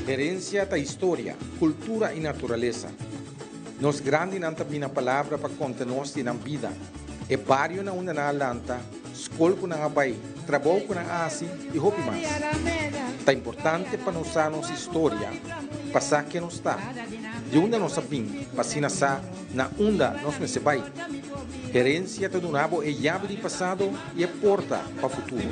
Herencia ta historia, cultura y naturalesa. Nos grandinan ta bini na palabra pa conta nos di nan bida, e bario na unda nan a lanta, scol cu nan a bay, trabou cu nan a haci y hopi mas. Ta importante pa nos sa nos historia, pa sa ken nos ta, di unda nos a bin pa asina sa na unda nos mester bay. Herencia ta duna bo e yabi di pasado y e porta pa futuro.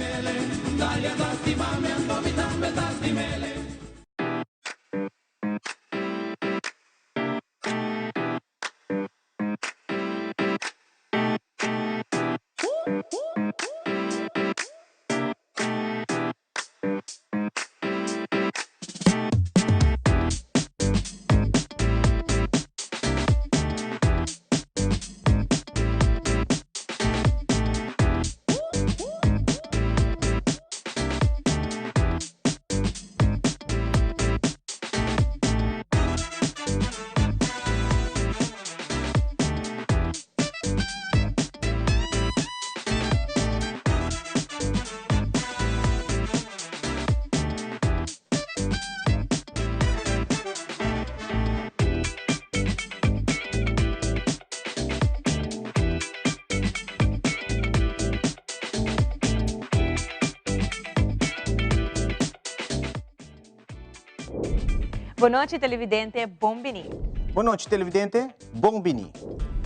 Bon nochi televidente, bon bini. Bon nochi televidente, bon bini.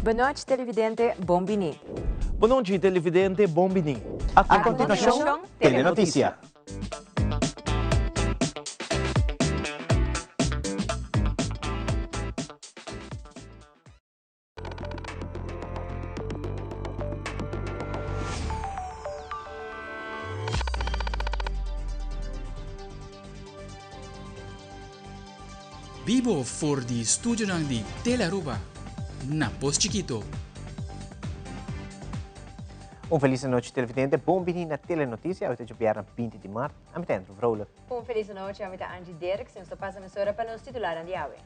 Bon nochi televidente, bon bini. Bon nochi televidente, bon bini. A continuacion, Telenoticia. Bibo for di studionan di Telearuba na Pos Chikito. Un feliz anochi televidente, bon bini na Telenoticia, awe ta djobièrnè 20 di mart, ami ta Andrew Vrolijk. Un feliz anochi, ami ta Angie Dirks, nos ta pasa mesora pa nos titularnan di awe.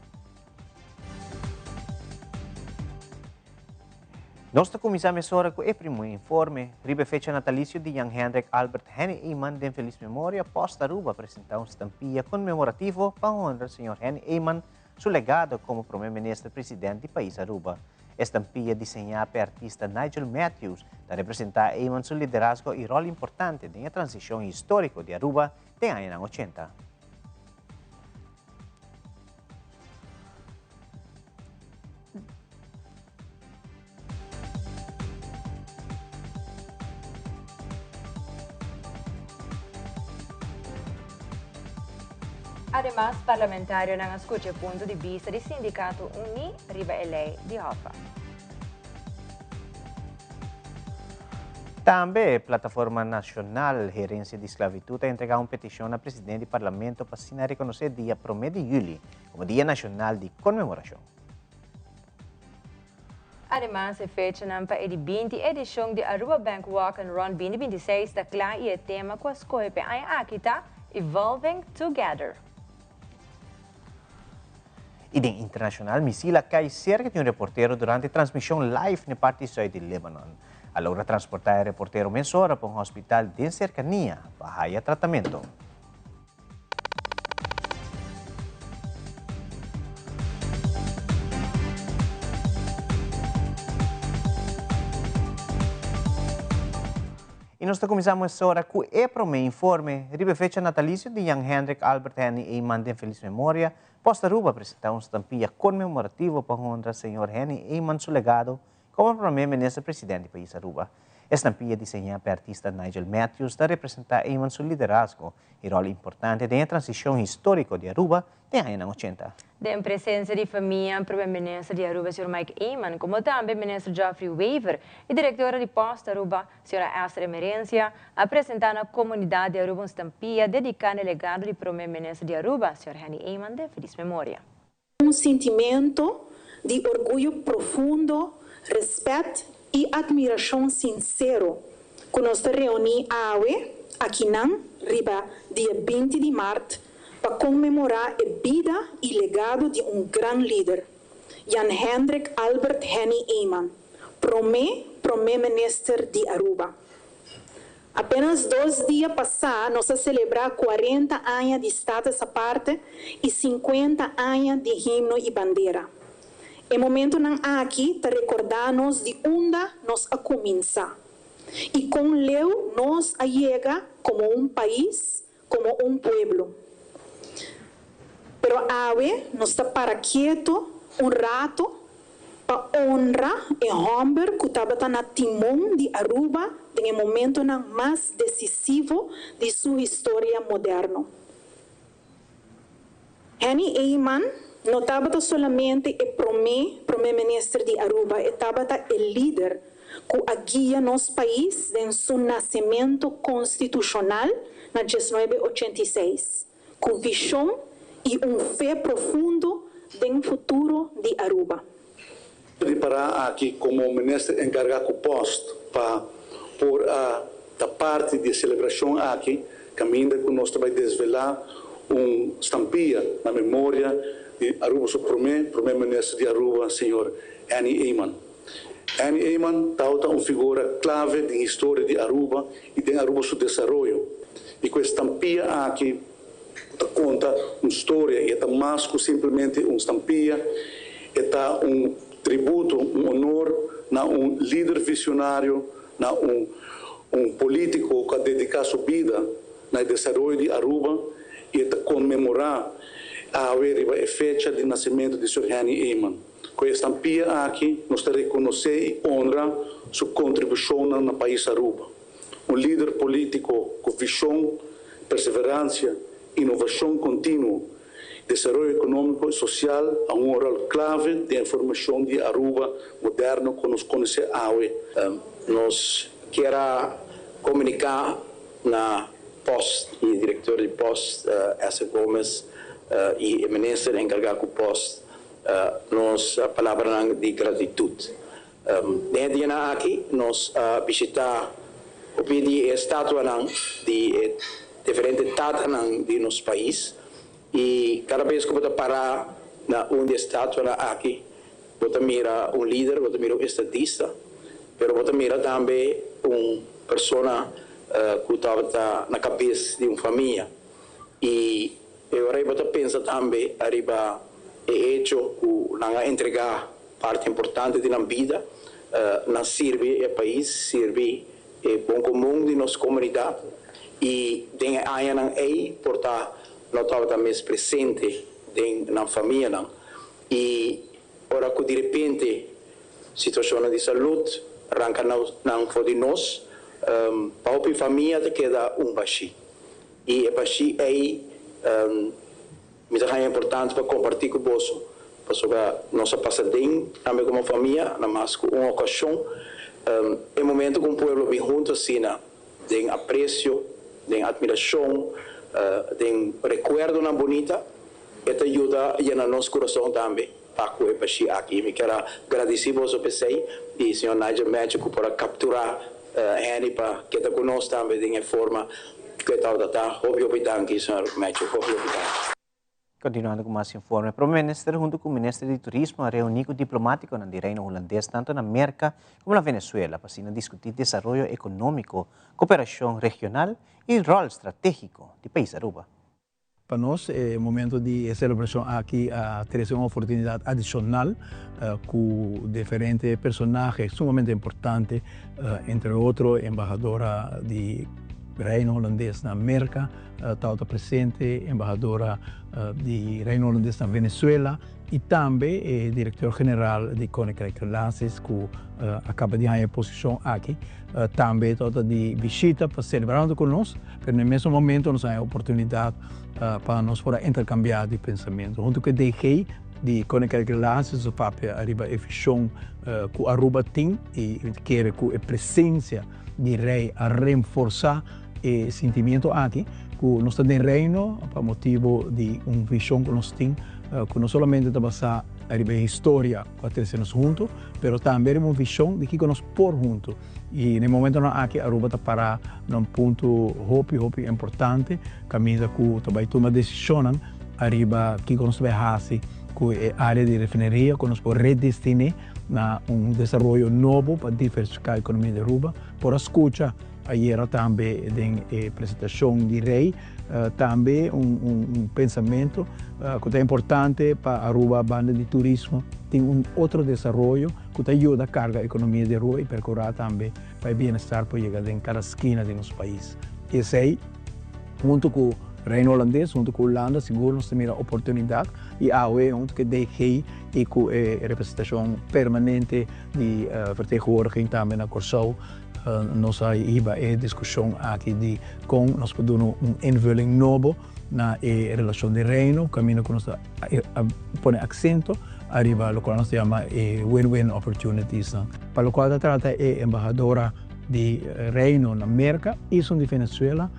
Nos ta kuminsá mesora ku e primer informe. Riba e fecha natalisio di Jan Hendrik Albert Henny Eman den felis memoria, Post Aruba a presentá un stampia konmemorativo pa honra señor Henny Eman su legado komo prome minister president di pais Aruba. E stampia diseñá p'e artista Nigel Matthews ta representá Eman su liderazgo i ròl importante den e transishon históriko di Aruba den añanan ochenta. Ademas, parlamentarionan a scucha e punto di bista di Sindicato Uní riba e ley di Hoffa. Tambe Plataforma Nacional Herencia di Sclavitud a entrega un peticion na president di Parlamento pa asina reconoce dia prome di juli como Dia Nacional di Conmemoracion. Ademas e fechanan pa e di 20 edicion di Aruba Bank Walk and Run 2026 ta cla y e tema cu a scoge p'e aña aki ta Evolving Together. Y den internacional, misil a cay cerca di un reportero durante transmision live n'e parti zuid di Lebanon. A logra transporta e reportero mesora pa un hospital den cercania pa haya tratamento. Y nos ta cuminsa mesora cu e prome informe riba e fecha natalicio di Jan Hendrik Albert Henny Eman den feliz memoria. Post Aruba a presenta un stampilla conmemorativo pa honra señor Henny Eman su legado como prome minister president di pais Aruba. E stampilla diseña p'e artista Nigel Matthews ta representa Eman su liderazgo y rol importante den e transicion historico di Aruba den añanan ochenta. Den presencia di famia, Prome Minister di Aruba señor Mike Eman, como tambe Minister Geoffrey Wever y Directora di Post Aruba, Señora Esther Emerencia, a presenta na comunidad di Aruba un stampilla dedica n'e legado di Prome Minister di Aruba, señor Henny Eman, den feliz memoria. Un sintimento di orguyo profundo, respet y admiracion sincero cu nos ta reuni awe akinan riba dia 20 di maart pa conmemora e bida y legado di un gran lider, Jan Hendrik Albert Henny Eman, prome Prome Minister di Aruba. Apenas dos dia pasá nos a selebrá 40 aña di Status Aparte i 50 aña di himno i bandera. E momentonan aki ta rekordá nos di unda nos a kuminsá i kon leu nos a yega komo un pais, komo un pueblo. Pero awe nos ta para kieto un rato pa honra e hòmber ku tabata na timon di Aruba den e momentonan mas desisivo di su historia moderno. Henny Eman no tabata solamente e promé Promé Minister di Aruba, e tabata e lider ku a guia nos pais den su nasementu konstitushonal na 1986, ku vishon i un fe profundo den futuro di Aruba. Ripará aki komo minister enkargá ku Post pa por a ta parti di e selebrashon aki kaminda ku nos ta bai desvelá un stampia na memoria di Aruba su promé promé minister di Aruba señor Henny Eman. Henny Eman tabata un figura klave den historia di Aruba i den Aruba su desaroyo i ku e stampia aki ta konta un storia i e ta mas ku simplemente un stampia, e ta un tributo, un honor na un lider visionario, na un un polítiko ku a dediká su bida na e desaroyo di Aruba i e ta konmemorá awe riba e fecha di nasementu di Sir Henny Eman. Ku e stampia aki nos ta rekonosé i honra su kontribushonnan na pais Aruba. Un lider polítiko ku vishon, perseveransia, inovashon kontinuo, desaroyo ekonómiko i sosial a un ròl klave den e formashon di Aruba moderno ku nos konosé awe. Nos kier a komuniká na Post i direktor di Post, Esther Gomes, i e minister enkargá ku Post nos palabranan di gratitut. Den e dianan aki nos a bishitá hopi di e estatuanan di e diferente tatanan di nos pais i kada bes ku bo ta pará na un di e estatuanan aki bo ta mira un lider, bo ta mira un estadista, pero bo ta mira tambe un persona ku tabata na kabes di un famia i e ora ei bo ta pensa tambe ariba e hecho ku nan a entregá Parti importante di nan bida, nan sirbi e pais, sirbi e bon komun di nos komunidat i den e añanan ei por ta no tabata mes presente den nan famianan i ora ku direpente situashonnan di salud ranka nan for di nos, pa hopi famia ta keda un bashí i e bashí ei Mi ta haña importante pa kompartí ku boso, pasobra nos a pasa den tambe komo famia na mas ku un okashon. E momento ku un pueblo bin huntu asina den apresio, den atmirashon, den rekuerdonan bunita, e ta yuda yena nos kurason tambe pa ku e bashí aki. Mi kier a gradisí boso p'esei i señor Nigel Matthew ku por a kapturá Henny pa keda ku nos tambe den e forma ku e tabata ta. Hopi hopi danki señor Matthew, hopi hopi danki. Kontinuando ku mas informe, Prome Minister huntu ku Minister di Turismo a reuní ku diplomatikonan di Reino Hulandes tantu na Merka komo na Venezuela pa asina diskutí desaroyo ekonómiko, koperashon regional i ròl stratégiko di pais Aruba. Pa nos e momento di e celebracion aki a trece un oportunidad adicional cu diferente personahe sumamente importante, entre otro embahadora di Reino Holandes na Merca tabata presente, embahadora di Reino Holandes na Venezuela y tambe e director general di Koninkrijk Relaties cu a caba di haña e posicion aki tambe tabata di bishita pa celebra hunto cu nos. Pero na e mesun momento nos a haña oportunidat pa nos por a interkambiá di pensamentu. Huntu ku e DG di Koninkrijk Relaties nos a papia ariba e vishon ku Aruba tin i mi ta kere ku e presensia di Rei a renforsá e sentimiento aki ku nos ta den Reino pa motibu di un vishon ku nos tin ku no solamente ta basá riba e historia ku a trese nos huntu pero tambe riba un vishon di kiko nos por huntu. I na e momentonan aki Aruba ta pará na un punto hopi hopi importante kaminda ku ta bai tuma desishonnan ariba kiko nos ta bai hasi ku e área di refineria ku nos por redestiné na un desaroyo nobo pa diversifiká ekonomia di Aruba. Por a skucha. Ayera tambe den e presentacion di Rey tambe un pensamento cu ta importante pa Aruba banda di turismo tin un otro desaroyo cu ta yuda carga economia di Aruba y percura tambe pa e bienestar por yega den cada skina di nos pais. Y esey hunto cu Reino Holandes, hunto cu Hulanda sigur nos ta mira oportunidad y awe hunto cu e DG y cu e representacion permanente di vertegenwoordiging tambe na Corsou Nos a hiba e diskushon aki di kon nos por duna un invulling nobo na e relashon di Reino, kaminda ku nos ta pone aksento ariba lokual nos ta yama e win-win opportunitiesnan. Pa lokual ta trata e embahadora di Reino na Merka i esun di Venezuela,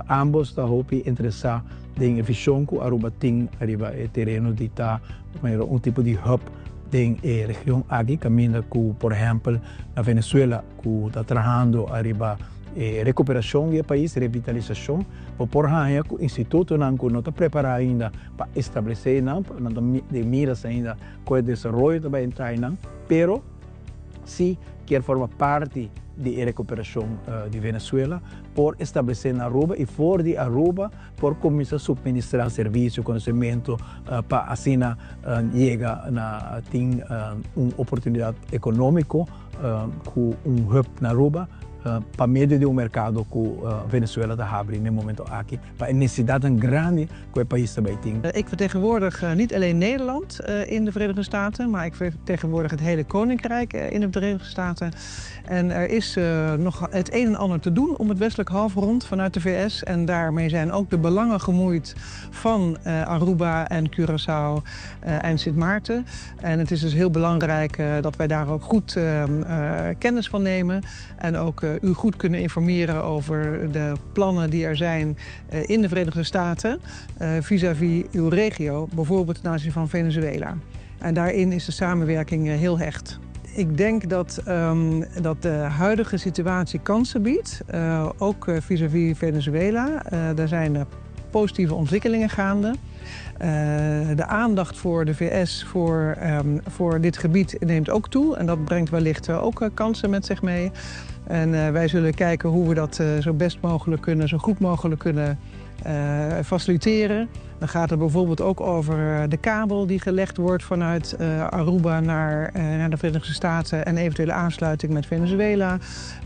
ambos ta hopi interesá den e vishon ku Aruba tin ariba e tereno di ta manera un tipo di hub Den e region aki kaminda ku por ehèmpel na Venezuela ku ta trahando ariba e rekuperashon di e pais, revitalisashon, bo por haña ku institutonan ku no ta prepará ainda pa establesé nan, nan ta den miras ainda ku e desaroyo ta bai entra einan, pero si kier forma parti di e rekuperashon di Venezuela por establesé na Aruba i for di Aruba por kuminsá supministrá servisio, konosementu pa asina yega na tin un oportunidat ekonómiko ku un hub na Aruba pa medio di un merkado ku Venezuela ta habri na e momento aki pa e nesesidatnan grandi ku e pais ta bai tin. Ik vertegenwoordig niet alleen Nederland in de Verenigde Staten, maar ik vertegenwoordig het hele Koninkrijk in de Verenigde Staten. En er is nog het een en ander te doen om het westelijk halfrond vanuit de VS. En daarmee zijn ook de belangen gemoeid van Aruba en Curaçao en Sint Maarten. En het is dus heel belangrijk dat wij daar ook goed kennis van nemen. En ook u goed kunnen informeren over de plannen die er zijn in de Verenigde Staten vis-à-vis uw regio, bijvoorbeeld ten aanzien van Venezuela. En daarin is de samenwerking heel hecht. Ik denk dat, dat de huidige situatie kansen biedt, ook vis-à-vis Venezuela. Daar zijn positieve ontwikkelingen gaande. De aandacht voor de VS voor, voor dit gebied neemt ook toe. En dat brengt wellicht ook kansen met zich mee. En wij zullen kijken hoe we dat zo best mogelijk kunnen, zo goed mogelijk kunnen faciliteren. Dan gaat het bijvoorbeeld ook over de kabel die gelegd wordt vanuit Aruba naar, naar de Verenigde Staten en eventuele aansluiting met Venezuela.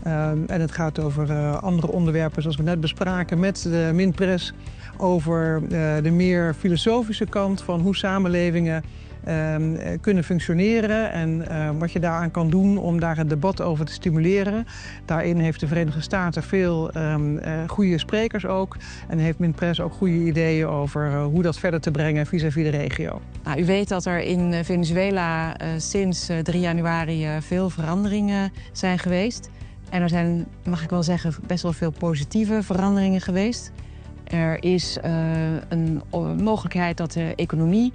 En het gaat over andere onderwerpen zoals we net bespraken met de Minpres. Over de meer filosofische kant van hoe samenlevingen kunnen functioneren en wat je daaraan kan doen om daar het debat over te stimuleren. Daarin heeft de Verenigde Staten veel goede sprekers ook en heeft Minpres ook goede ideeën over hoe dat verder te brengen vis-à-vis de regio. Nou, u weet dat er in Venezuela sinds 3 januari veel veranderingen zijn geweest. En er zijn, mag ik wel zeggen, best wel veel positieve veranderingen geweest. Er is een mogelijkheid dat de economie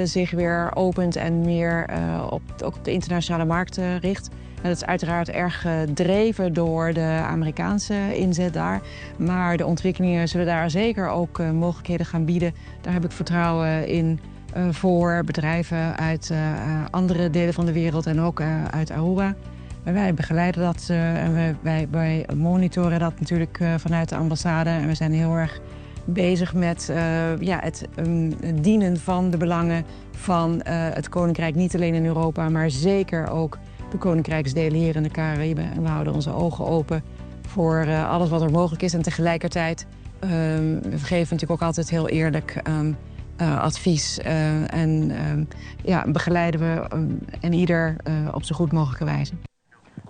zich weer opent en meer op, ook op de internationale markt richt. En dat is uiteraard erg gedreven door de Amerikaanse inzet daar. Maar de ontwikkelingen zullen daar zeker ook mogelijkheden gaan bieden. Daar heb ik vertrouwen in voor bedrijven uit andere delen van de wereld en ook uit Aruba. En wij begeleiden dat en wij, wij, wij monitoren dat natuurlijk vanuit de ambassade. En we zijn heel erg bezig met ja, het dienen van de belangen van het Koninkrijk. Niet alleen in Europa, maar zeker ook de Koninkrijksdelen hier in de Caraïben. En we houden onze ogen open voor alles wat er mogelijk is. En tegelijkertijd we geven natuurlijk ook altijd heel eerlijk advies. En ja, begeleiden we en ieder op zo goed mogelijke wijze.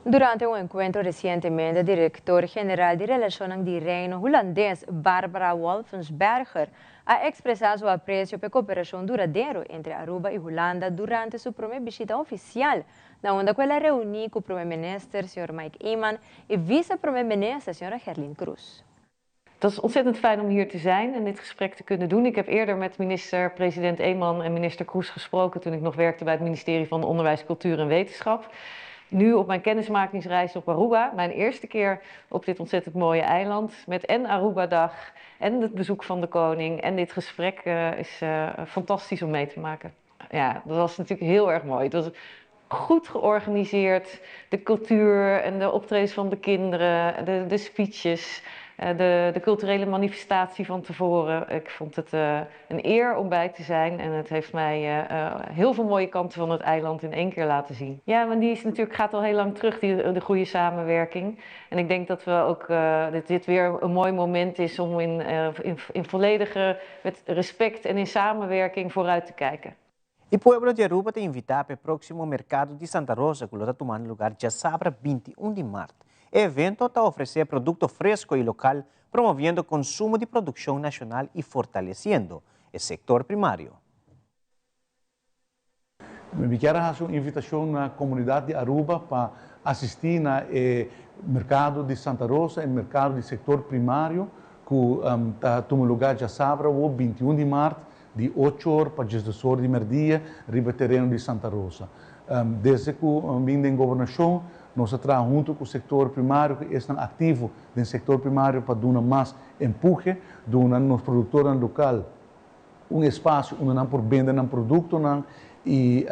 Durante un encuentro recientemente, director general di Relacionnan di Reino Hulandes, Barbara Wolfensberger, a expresa su aprecio pa e cooperacion duradero entre Aruba y Hulanda durante su prome bishita oficial, na unda cu el a reuni cu Prome Minister, señor Mike Eman, y Vice-Prome Minister, señora Gerlien Croes. Het is ontzettend fijn om hier te zijn en dit gesprek te kunnen doen. Ik heb eerder met minister-president Eman en minister Kroes gesproken toen ik nog werkte bij het ministerie van Onderwijs, Cultuur en Wetenschap. Nu op mijn kennismakingsreis op Aruba, mijn eerste keer op dit ontzettend mooie eiland, met en Aruba-dag en het bezoek van de koning en dit gesprek is fantastisch om mee te maken. Ja, dat was natuurlijk heel erg mooi. Het was Goed georganiseerd, de cultuur en de optredens van de kinderen, de, de speeches, de, de culturele manifestatie van tevoren. Ik vond het een eer om bij te zijn en het heeft mij heel veel mooie kanten van het eiland in één keer laten zien. Ja, want die is natuurlijk, gaat al heel lang terug, die, de goede samenwerking. En ik denk dat we ook, dat dit weer een mooi moment is om in, in, in volledige, met respect en in samenwerking vooruit te kijken. E pueblo di Aruba ta invita pa e proximo Mercado di Santa Rosa cu lo ta tumando lugar diasabra 21 di maart. E evento ta ofrece producto fresco y local, promoviendo consumo di produccion nacional y fortaleciendo e sector primario. Mi kier a haci un invitacion na comunidad di Aruba pa asisti na e Mercado di Santa Rosa, e mercado di sector primario cu ta tuma lugar djasabra awo 21 di maart di ocho or pa diesdos or di merdia riba e tereno di Santa Rosa. Desde cu bin den gobernacion nos a traha hunto cu sector primario cu esnan activo den sector primario pa duna mas empuhe, duna nos productornan local un espacio unda nan por bende nan productonan y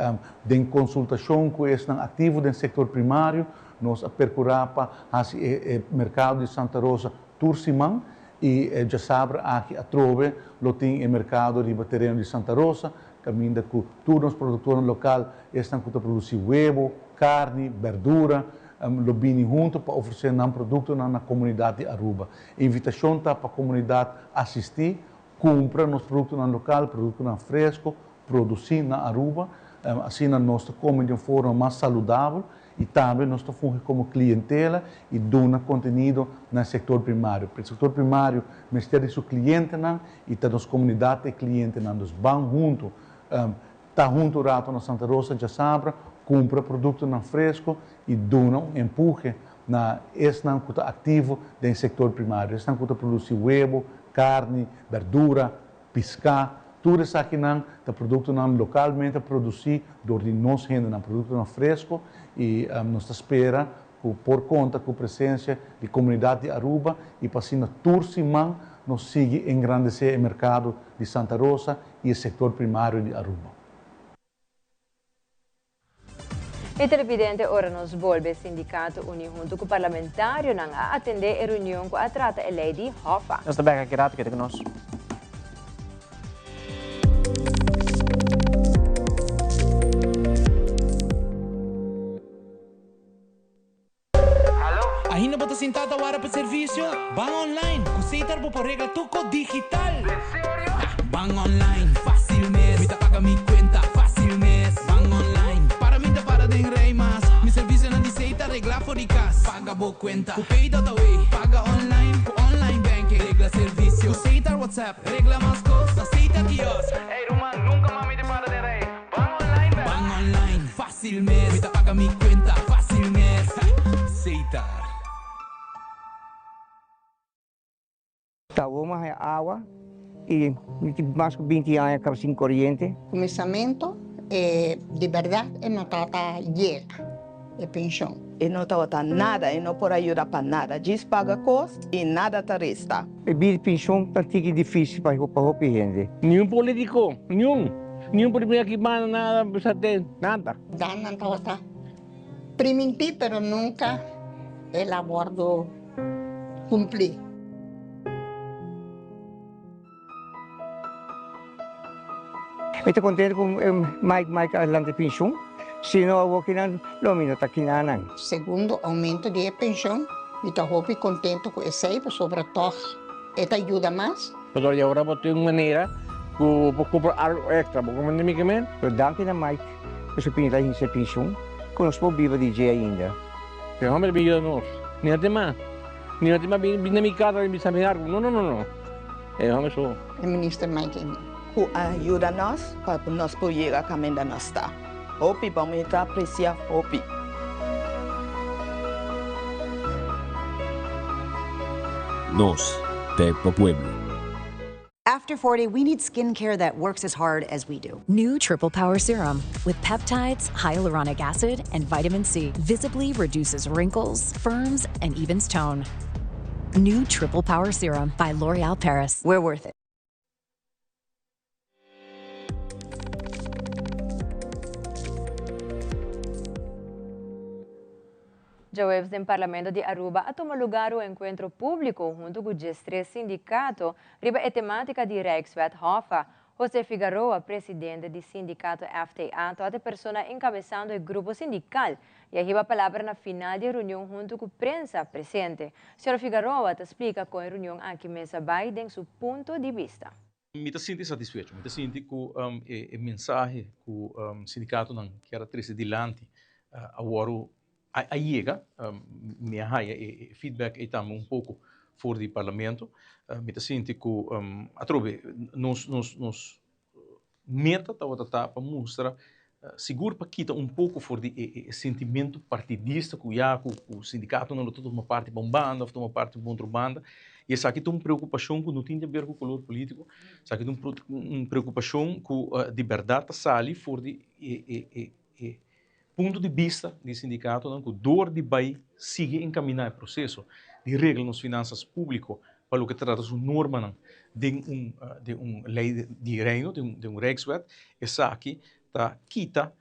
den consultacion cu esnan activo den sector primario nos a percura pa haci e mercado di Santa Rosa tur siman y e djasabra aki atrobe lo tin e mercado riba tereno di Santa Rosa caminda cu tur nos productornan local esnan cu ta produci webo, carni, berdura lo bini hunto pa ofrece nan productonan na comunidad di Aruba. E invitacion ta pa comunidad asisti Cumpra nos productonan local, productonan fresco, produci na Aruba. Asina nos ta come di un forma mas saludabel y tambe nos ta fungi como clientela y duna contenido na e sector primario. E sector primario mester di su clientenan y ta nos comunidad ta e clientenan. Dus ban hunto, ta hunto un rato na Santa Rosa djasabra, cumpra productonan fresco y duna un empuje na esnan cu ta activo den e sector primario, esnan cu ta produci webo, carni, berdura, pisca, tur esakinan ta productonan localmente produci door di nos hendenan, productonan fresco y nos ta spera cu por conta cu presencia di comunidad di Aruba y pa asina tur siman nos sigui engrandece e mercado di Santa Rosa y e sector primario di Aruba. E televidente ora nos bolbe Sindicato Uni hunto cu parlamentarionan a atende e reunion cu a trata e ley di Hoffa. Nos ta bek aki rato, keda cu nos. Ainda bo ta sintá ta wara pa servisio? Ban online! Ku Setar bo por regla tur kos digital! Ban online, fásil mes! Mi ta paga mi kuenta, fásil mes! Ban online, para mi ta para den rei mas! Mi servisionan di Setar regla for di kas! Paga bo kuenta ku Pay.awe! Paga online ku online banking! Regla servisio ku Setar WhatsApp! Regla mas kos na Setar Kiosk! Ey ruman, nunka mas mi ta para den rei! Ban online bèk! Ban online, fásil mes! Mi ta paga mi kuenta, fásil mes! Setar. Ta wou haña awa y mi tin mas ku binti aña kaba sin koriente. Kuminsamentu e di bèrdat e no tabata yega e penshon. E no tabata nada, e no por a yuda pa nada. Djis paga kos i nada ta resta. E bida di penshon ta tiki difisil pa hopi hende. Niun politico, niun, niun politico aki banda nada bisa te nada. Dan nan tabata primintí pero nunca el a wordo cumplí. Mi ta contento cu Mike Mike a lanta e pensioen, si no awor kinan lo mi no ta kinanan. Segundo aumento di e pensioen, mi ta hopi contento cu esey pasobra tog e ta yuda mas. Pasobra di awor bo tin un manera cu bo cumpra algo extra, bo comprende mi kimen? Pero danki na Mike cu su pinta hinca e pensioen cu nos por biba di dje ainda. E homber bin yuda nos, ni a tema, ni a tema bin na mi casa bin bisa mi algo, no no no no. E homber so. E minister Mike Eman. Cu a yuda nos pa nos por yega caminda nos ta. Hopi bon, mi ta aprecia hopi. Nos ta e pa pueblo. After 40, we need skincare that works as hard as we do. New Triple Power Serum with peptides, hyaluronic acid, and vitamin C visibly reduces wrinkles, firms, and evens tone. New Triple Power Serum by L'Oreal Paris. We're worth it. Djaweps den Parlamento di Aruba a tuma lugar un encuentro publico hunto cu 13 sindicato riba e tematica di Rijkswet HOFA. José Figaroa, presidente di sindicato FTA, tabata e persona encabesando e grupo sindical y a hiba palabra na final di e reunion hunto cu prensa presente. Señor Figaroa ta splica con e reunion aki mes a bay den su punto di bista. Mi ta sinti satisfecho, mi ta sinti cu e mensahe cu sindicatonan kier a trece dilanti awor a yega. Mi a haya e feedback ey tambe un poco for di Parlamento. Mi ta sinti cu atrobe nos nos nos meta tabata ta pa mustra sigur pa kita un poco for di e sentimento partidista cu ya cu sindicatonan lo ta tuma parti pa un banda of tuma parti pa otro banda. Y esaki ta un preocupacion cu no tin di haber cu color politico, esaki ta un preocupacion cu di berdad ta sali for di e punto di bista di sindicatonan cu door di bay sigui encamina e proceso di regla nos finanzas publico pa loke ta trata su normanan den un den un ley di Reino, den un Rijkswet, esaki ta kita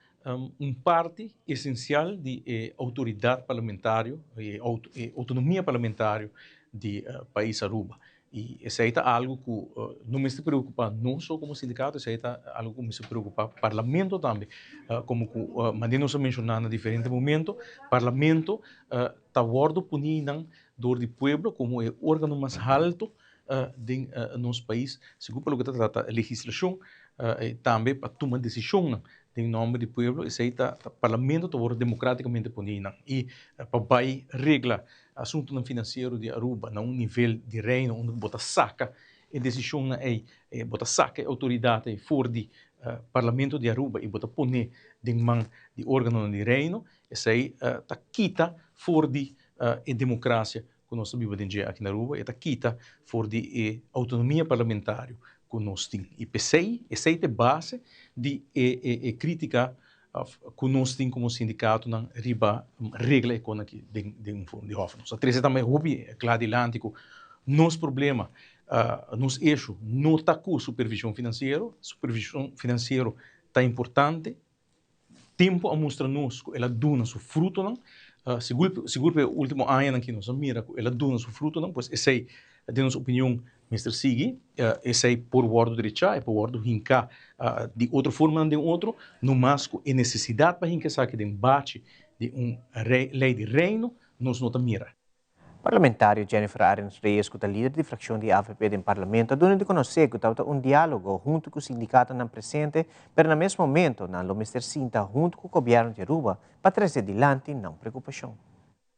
un parti esencial di e autoridad parlamentario, e autonomia parlamentario di pais Aruba. Y esey ta algo cu no mester preocupa nos so como sindicato, esey ta algo cu mester preocupa Parlamento tambe. Como cu manera nos a menciona na diferente momento, Parlamento ta wordo poni nan door di pueblo como e organo mas halto den nos pais, sigur pa loke ta trata legislacion, tambe pa tuma decisionnan den nomber di pueblo, esey ta Parlamento ta wordo democraticamente poni nan. Y pa bay regla asuntunan finansiero di Aruba na un nivel di Reino unda bo ta saka e desishonnan ei, bo ta saka e outoridat ei for di Parlamento di Aruba i bo ta pone den man di organonan di Reino, esei ta kita for di e demokrasia ku nos ta biba den dje aki na Aruba, e ta kita for di e outonomia parlamentario ku nos tin. I p'esei, esei ta e base di e kritika Of ku nos tin komo sindikatonan riba regla e kon aki den den un forma di hòf. Nos a trese tambe hopi kla dilanti ku nos problema, nos issue no ta ku supervishon finansiero. Supervishon finansiero ta importante. Tempu a mustra nos ku el a duna su frutonan. Sigur sigur pa e ultimo añanan aki nos a mira ku el a duna su frutonan, pues esei den nos opinion Mester sigui, esei por wòrdu drechá, e por wòrdu hinká di otro formanan den otro, no mas ku e nesesidat pa hinka esaki den bachi di un lei di Reino nos no ta mira. Parlamentario Jennifer Arends Reyes ku ta lider di frakshon di avp den Parlamento a duna di konosé ku tabata un diálogo huntu ku sindikatonan presente pero na mes momento nan lo mester sinta huntu ku gobièrnu di Aruba pa trese dilanti nan preokupashon.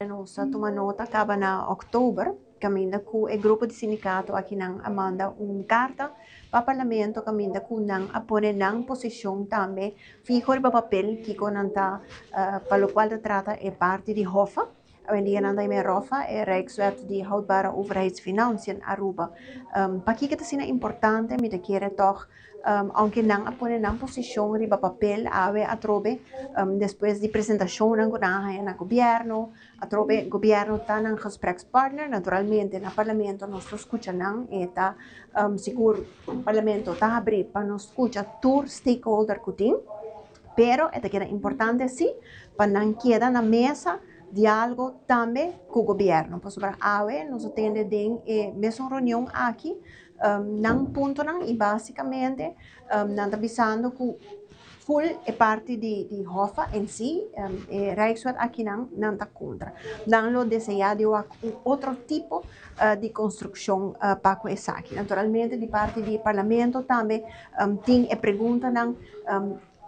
Nos a tuma nota caba na october caminda cu e grupo di sindicato aki nan a manda un carta pa Parlamento caminda cu nan a pone nan posicion tambe fiho riba papel kico nan ta pa locual ta trata e parti di HOFA. Awendia nan ta yama e ROFA, e Rijkswet di Houdbare Overheidsfinanciën Aruba. Pakico ta asina importante? Mi ta kere toch Aunke nan a pone nan posishon riba papel awe atrobe despues di presentashonnan ku nan a haña na gobièrnu, atrobe gobièrnu ta nan gesprekspartner. Naturalmente na parlamento nos ta skucha nan, e ta sigur parlamento ta habrí pa nos skucha tur stakeholder ku tin, pero e ta keda importante si pa nan keda na mesa diálogo tambe ku gobièrnu, pasobra awe nos a tende den e mesun reunion aki nan puntonan y basicamente nan ta bisando cu full e parti di di Hoffa en si e Rijkswet aki nan nan ta contra. Nan lo desea di wak un otro tipo di construccion pa cu esaki. Naturalmente di parti di Parlamento tambe tin e preguntanan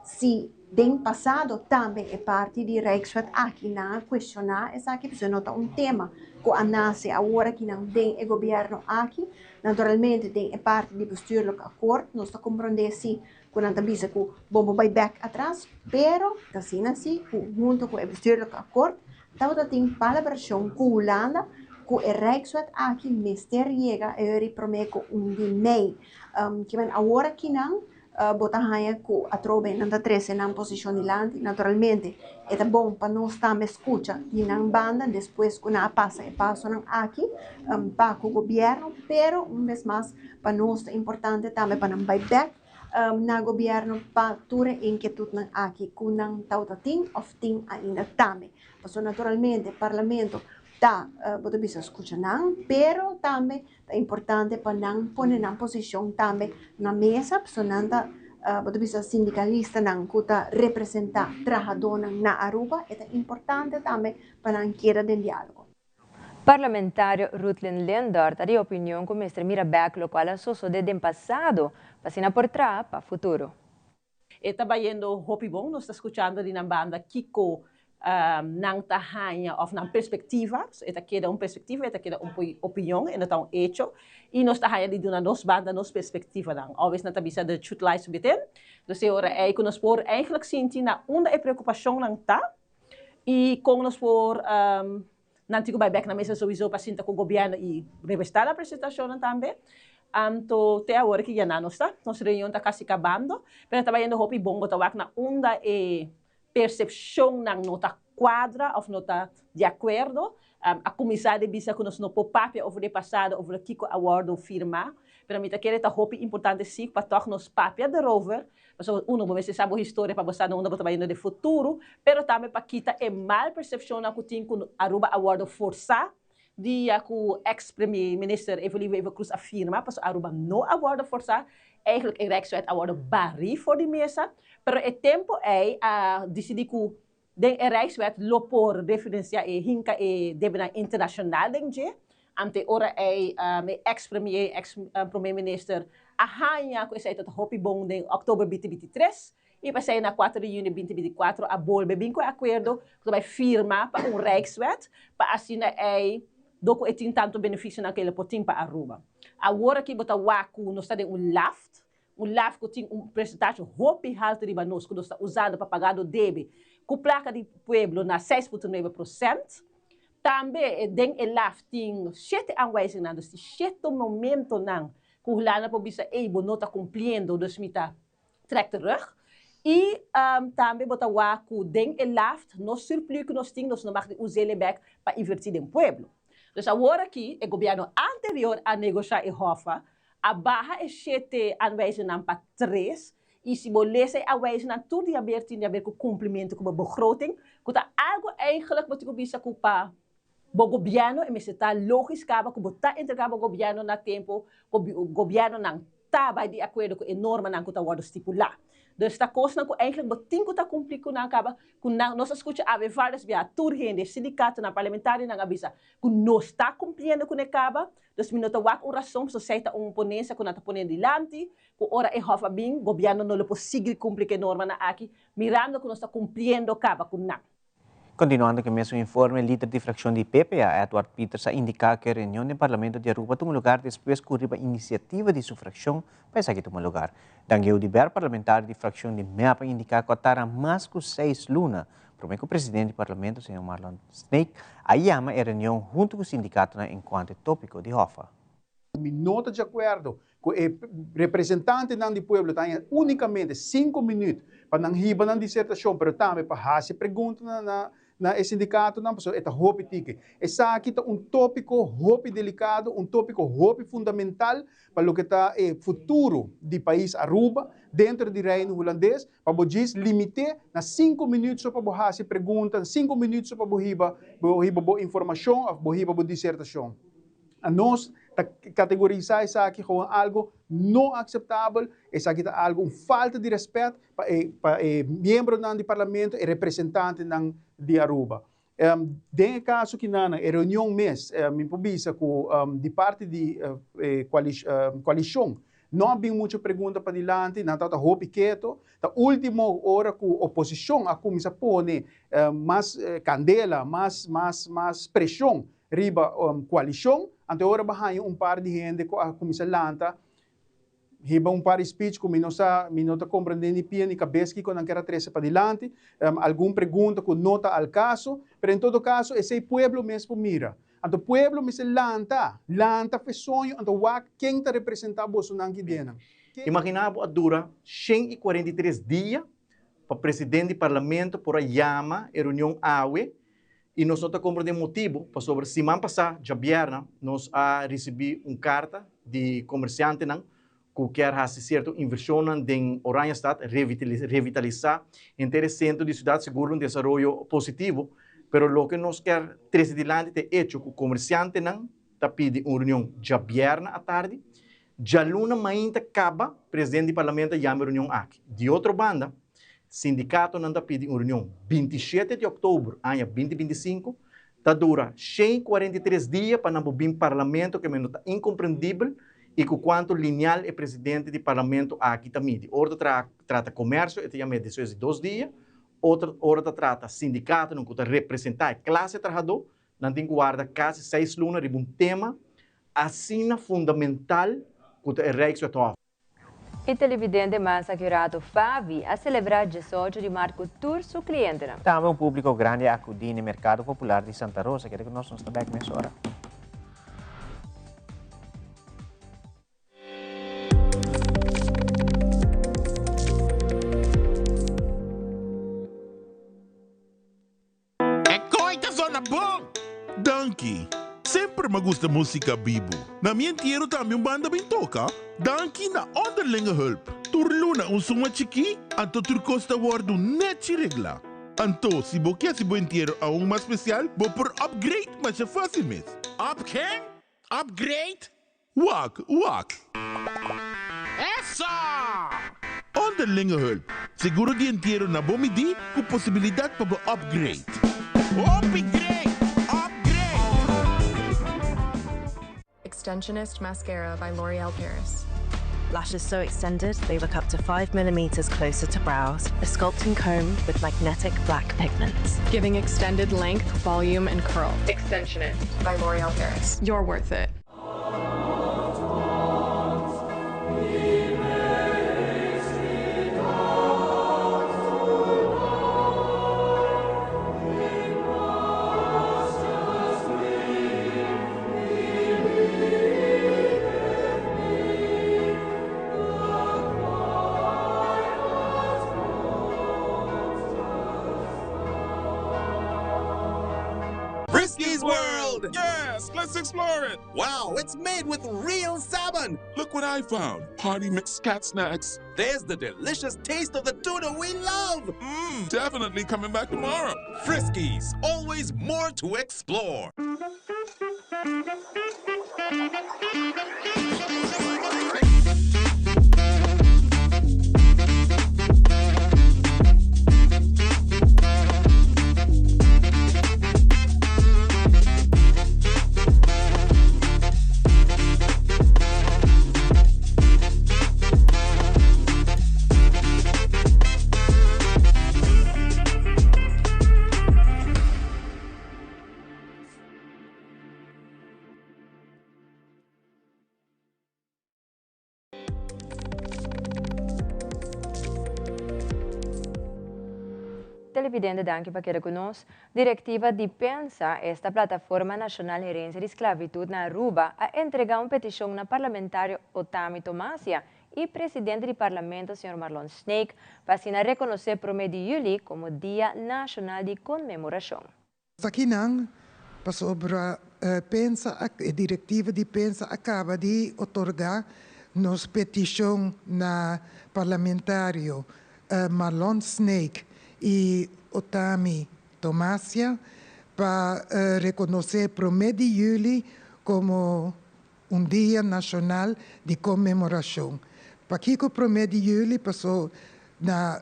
si den pasado tambe e parti di Rijkswet aki nan a cuestiona esaki pasobra no ta un tema cu a nace awor aki nan den e gobierno aki. Naturalmente den e parti di bestuurlijk akkoord nos ta comprende si cu nan ta bisa cu bo bo bay bek atras, pero ta asina si cu hunto cu e bestuurlijk akkoord tabata tin palabracion cu Hulanda cu e Rijkswet aki mester yega e ora prome cu un di mei. Kimen awor aki nan Bo ta haña ku atrobe nan ta trese nan posishon dilanti. Naturalmente, e ta bon pa nos tambe skucha di nan banda despues ku nan a pasa e pasonan aki pa ku gobièrnu, pero un bes mas pa nos ta importante tambe pa nan bai bèk na gobièrnu pa tur e inkietutnan aki ku nan tabata tin òf tin ainda tambe. Pasobra naturalmente Parlamento ta, bo ta bisa, skucha nan, pero tambe ta importante pa nan pone nan posishon tambe na mesa, pasobra nan ta, bo ta bisa, sindikalistanan ku ta representá trahadónan na Aruba, e ta importante tambe pa nan keda den diálogo. Parlamentario Rutlin Lindor ta di opinion ku mester mira bèk lokual a sosodé den pasado pa asina por traha pa futuro. E ta bayendo hopi bon, nos ta skuchando di nan banda kiko nan ta haña òf nan perspektiva, e ta keda un perspektiva, e ta keda un opinion, e no ta un echo, i nos ta haña di duna nos banda nos perspektivanan. Always nan ta bisa the truth lies within, dus e ora ei ku nos por eigenlijk sinti na unda e preokupashonnan ta i kon nos por Nan tin ku bai bèk na mesa souiso pa sinta ku gobièrnu i revestá nan presentashonnan tambe. Anto te awor ki ya nan no sta. Nos reunion ta kasi kabando, pero ta bayendo hopi bon. Bo ta wak na unda e persepshonnan no ta kuadra òf no ta di akuerdo. A kuminsá di bisa ku nos no por papia over di pasado, over kiko a wòrdu firmá. Pero mi ta kere ta hopi importante si pa tòg nos papia derover Pasobra uno bo mester sa bo historia pa bo sa na unda bo ta bayendo den futuro, pero tambe pa kita e mal percepcionnan cu tin cu Aruba a wordo forsa dia cu ex Premier Minister Evelyn Wever Croes a firma, pasobra Aruba no a wordo forsa, eigenlijk e Rijkswet a wordo bari for di mesa, pero e tempo ey a dicidi cu Den e Rijkswet lo por referencia e hinca e debenan internacional den dje. Ante ora ey e ex premier, ex prome minister a haña cu esey ta hopi bon den october binti binti tres y p'esey na cuatro di juni binti binti cuatro a bolbe bin cu e acuerdo cu ta bay firma pa un Rijkswet pa asina ey do cu e tin tanto beneficionan cu e lo por tin pa Aruba. Awor aki bo ta wak cu nos ta den un laft. Un laf ku tin un presentashi hopi haltu riba nos ku nos ta usando pa pagando debe ku plaka di pueblo na 6.9%. Tambe den e laf tin shete aanwijzingnan, dus tin shete momentonan ku Hulanda por bisa ey bo no ta kumpliendo dus mi ta trek terug. I tambe bo ta wak ku den e laf nos surplus ku nos tin nos no mag di us'el bek pa inverti den pueblo. Dus awor aki e gobierno anterior a negosha e hofa A baha e shete aanwijzingnan pa tres, i si bo lesa e aanwijzingnan tur di haber tin di haber ku kumplimentu ku bo begroting, ku ta algu eigenlijk bo tin ku bisa ku pa bo gobièrnu e mester ta logis kaba ku bo ta entrega bo gobièrnu na tempu, ku gobièrnunan ta bai di akuerdo ku e normanan ku ta wòrdu stipulá. Dus ta kosnan ku eigenlijk bo tin ku ta kumpli ku nan kaba, ku nan, nos a skucha awe vários biaha tur hende, sindikatonan, parlamentarionan a bisa ku no sta kumpliendo ku ne kaba, Dus mi no ta wak un rason pasobra esei ta un ponencia cu nan ta pone dilanti, cu ora e Hof a bin, Gobierno no lo por sigui cumpli cu e normanan aki, mirando cu nos ta cumpliendo caba cu nan. Continuando cu e mesun informe, lider di fraccion di PPA, Edward Pieters a indica cu e reunion den Parlamento di Aruba tuma lugar despues cu riba iniciativa di su fraccion pa esaki tuma lugar. Dangeu Oduber, parlamentario di fraccion di mep a indica cu a tarda mas cu seis luna Prome ku presidente di Parlamento, señor Marlon Sneek, a yama e reunion huntu ku sindikatonan enkuanto e tópiko di Hoffa. Mi no ta di akuerdo ku e representantenan di pueblo ta haña únikamente sinku minüt pa nan hiba nan disertashon, pero tambe pa hasi preguntanan na na e sindikatonan, pasobra e ta hopi tiki. Esaki ta un tópiko hopi delikado, un tópiko hopi fundamental pa loke ta e futuro di pais Aruba dentro di Reino Hulandes, Pa bo djis limité na sinku minüt so pa bo hasi pregunta, sinku minüt so pa bo hiba bo hiba bo informashon òf bo hiba bo disertashon. Anos ta kategorisá esaki komo algu no akseptabel, esaki ta algu un falta di rèspèt pa e pa e miembronan di parlamento, e representantenan di Aruba. Den e kaso kinanan, e reunion mes, mi por bisa ku di parti di e koalishon no a bin mucho pregunta padilanti, nan tabata hopi keto. Ta ultimo ora ku oposishon a kuminsá pone mas kandela, mas mas mas preshon riba koalishon, anto e ora bo a haña un par di hende ku a kuminsá lanta Hiba un par di speech ku mi no sa, mi no ta komprendé ni pia ni kabes kiko nan ker a trese padilanti. Algun pregunta ku no ta al kaso, pero en todo kaso esei pueblo mes por mira. Anto pueblo mester lanta, lanta fe soño, anto wak ken ta representá bosonan ki denan. Imaginá bo a dura 143 dia pa president di parlamento por a yama e reunion awe i nos no ta komprendé motibu pasobra siman pasá djabièrnè nos a risibí un karta di komersiantenan. ku kier hasi sierto invershonnan den Oranjestad, revitalisá henter e sentro di siudat, sigur un desaroyo positivo, pero loke nos kier trese dilanti ta e echo ku komersiantenan ta pidi un reunion djabièrnè atardi, djaluna mainta kaba presidente di parlamento a yama e reunion aki. Di otro banda, sindikatonan ta pidi un reunion 27 di òktober aña 2025, ta dura 143 dia pa nan por bin parlamento ke men no ta inkomprendibel i ku kuantu lineal e presidente di parlamento aki ta midi. Ora ta trata komersio e ta yam'é despues di dos dia, otro ora ta trata sindikatonan ku ta representá e klase trahadó, nan tin ku warda kasi seis luna riba un tema asina fundamental ku ta e Rijkswet Hof. E televidente mas akurato Favi a selebrá 18 di mart ku tur su klientenan. Tambe un públiko grandi a akudí n'e Merkado Popular di Santa Rosa. Kere ku nos nos ta bèk mesora. E koi ta zona bon! Danki! Semper m'a gusta musica bibu. Na mi entiero tambe un banda bin toca. Danki na Onderlinge Hulp. Tur luna un suma chikí, anto tur kos ta wordu nechi reglá. Anto, si bo ke hasi bo entiero aun mas spesial, bo por upgrade masha fácil mes. Up ken? Upgrade? Wak, wak! Eso! Onderlinge hulp, seguro di entiero na bo midí ku posibilidat pa bo upgrade. Hopi great! Upgrade! Extensionist Mascara by L'Oreal Paris. Lashes so extended, they look up to 5 millimeters closer to brows. A sculpting comb with magnetic black pigments. Giving extended length, volume, and curl. Extensionist by L'Oreal Paris. You're worth it. Friskies World! Yes, let's explore it! Wow, it's made with real salmon! Look what I found! Party mix cat snacks. There's the delicious taste of the tuna we love! Mmm, definitely coming back tomorrow. Friskies, always more to explore. Televidente danki pa keda ku nos. Direktiva di Pensa, esta Plataforma Nashonal Herensia di Sklabitut na Aruba, a entrega un petishon na parlamentario Otami Tomasia i presidente di Parlamento señor Marlon Sneek pa asina rekonosé promé di yüli komo Dia Nashonal di Konmemorashon. Esakinan pasobra pensa a e direktiva di pensa a kaba di otorgá nos petishon na parlamentario Marlon Sneek i Otami Tomasia pa rekonosé promé di yüli komo un dia nashonal di konmemorashon. Pakiko promé di yüli? Paso na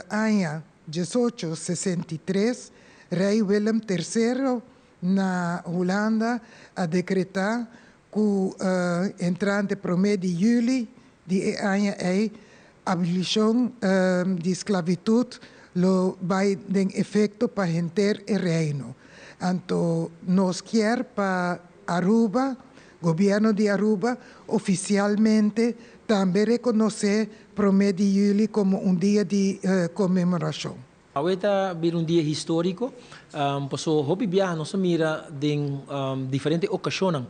aña 1863 Rei Willem Tersero na Hulanda a dekretá ku entrante promé di yüli di e aña ei abolishon di sklavitut lo bai den efekto pa henter e reino. Anto nos kier pa Aruba, Gobierno di Aruba oficialmente tambe reconoce prome di juli como un dia di conmemoracion. Awe ta bira un dia historico, paso hopi biaha nos a mira den diferente ocasionnan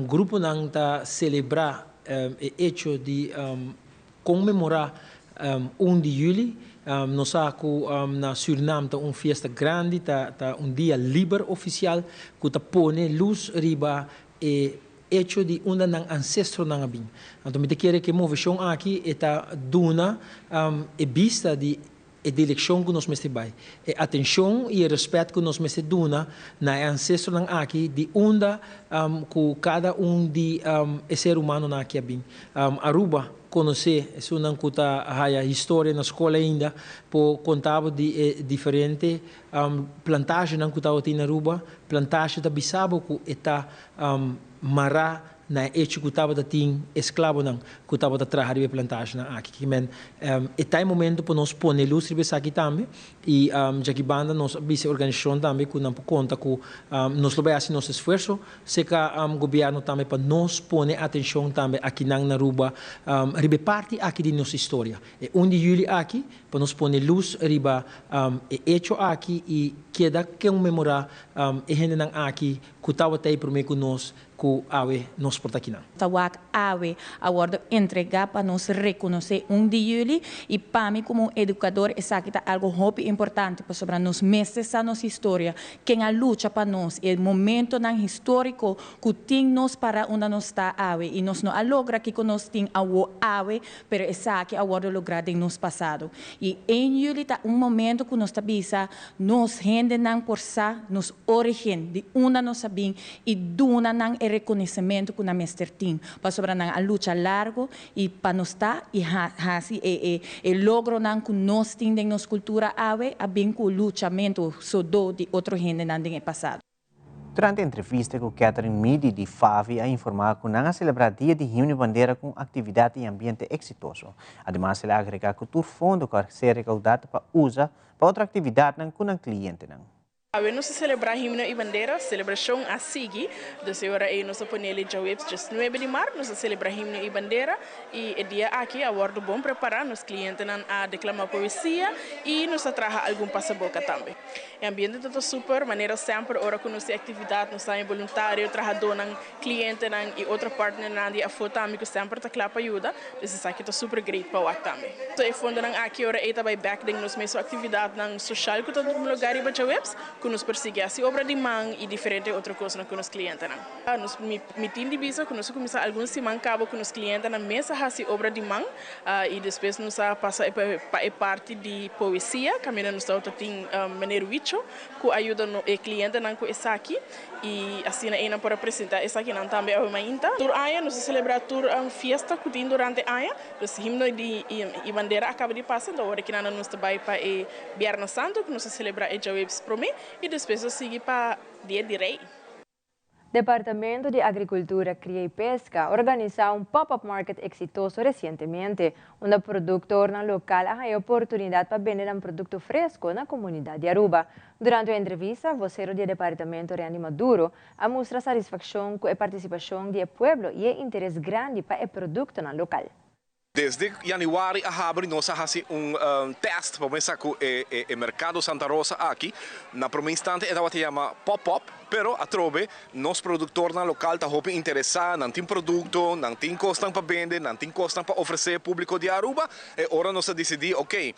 gruponan ta celebra e hecho di Conmemora un di juli, nos sa cu na Surinam ta un fiesta grandi, ta un dia liber oficial cu ta pone luz riba e hecho di unda nan ancestronan a bin. Anto mi ta kere ku e moveshon aki e ta duna e bista di e direkshon ku nos mester bai, e atenshon i e rèspèt ku nos mester duna na e ancestronan aki di unda ku kada un di e ser humanonan aki a bin. Aruba konosé esunnan ku ta haya historia na skol ainda por konta bo di e diferente plantasjenan ku tabatin na Aruba. Plantasje ta bisa bo ku e ta mará na e echo ku tabata tin esklabonan ku tabata traha riba e plantasjenan aki. Ki men e ta e momento pa nos pone lus riba esaki tambe i djaki banda nos a bisa e organisashon tambe ku nan por konta ku nos lo bai hasi nos esfuerso serka gobièrnu tambe pa nos pone atenshon tambe akinan na Aruba riba e parti aki di nos historia. E un di yüli aki pa nos pone lus riba e echo aki i keda konmemorá e hendenan aki ku tabata ei promé ku nos ku awe nos por ta kinan. Ta wak awe a wordo entrega pa nos reconoce un di juli y pa mi como un educador esaki ta algo hopi importante pasobra nos mester sa nos historia, ken a lucha pa nos y e momentonan historico cu tin nos para unda nos ta awe y nos no a logra kico nos tin awo awe pero esaki a wordo logra den nos pasado y een juli ta un momento cu nos ta bisa nos hendenan por sa nos origen, di unda nos a bin y duna nan e reconocimento cu nan mester tin, pasobra nan a lucha largo y pa nos ta y haci e e logronan cu nos tin den nos cultura awe a bin cu luchamento sodo di otro hendenan den e pasado. Durante entrevista cu Catherine Midi di FAVI a informa cu nan a celebra Dia di Himno y Bandera cu un actividad y ambiente exitoso. Ademas el a agrega cu tur fondo cu a ser recauda ta pa usa pa otro actividadnan cu nan clientenan. Awe nos a selebrá Himno i Bandera, selebrashon a sigui. Dus e ora ei nos a ponele djaweps diesnuebe di mart nos a selebrá Himno i Bandera i e dia aki a wòrdu bon prepará, nos klientenan a deklamá poesia i nos a traha algun pasaboka tambe. E ambiente ta ta super, manera semper ora ku nos tin aktividat nos ta haña boluntario, trahadónan, klientenan i otro partnernan di afó tambe ku semper ta kla pa yuda. Dus esaki ta super great pa wak tambe. E fondonan aki ora ei ta bai bek den nos mesun aktividatnan soshal ku ta tuma lugar riba djaweps, ku nos por sigui hasi obra di man i diferente otro kosnan ku nos klientenan. Nos mi tin di bisa ku nos a kuminsá algun siman kaba ku nos klientenan mes a hasi obra di man i despues nos a pasa pa e parti di poesia kaminda nos tabata tin meneer Wicho ku a yuda e klientenan ku esaki. I asina einan por a presentá esakinan tambe awe mainta. Tur aña nos ta selebrá tur fiesta ku tin durante aña. Dus himno di i bandera a kaba di pasa, enton ora kinan nos ta bai pa e Bierna Santu ku nos ta selebrá e djaweps promé i despues nos sigui pa Dia di Rei. Departamento di Agricultura, Cria y Pesca a organisa un pop-up market exitoso recientemente, unda productornan local a haya oportunidad pa bende nan producto fresco na comunidad di Aruba. Durante un entrevista, vocero di e departamento Randy Maduro a mustra satisfaccion cu e participacion di e pueblo y e interes grandi pa e productonan local. Desde januari a habri nos a haci un test pa mesa cu e mercado Santa Rosa aki. Na prome instante e tabata yama pop-up, pero atrobe nos productornan local ta hopi interesa, nan tin producto, nan tin cosnan pa bende, nan tin cosnan pa ofrece publico di Aruba. E ora nos a dicidi, ok,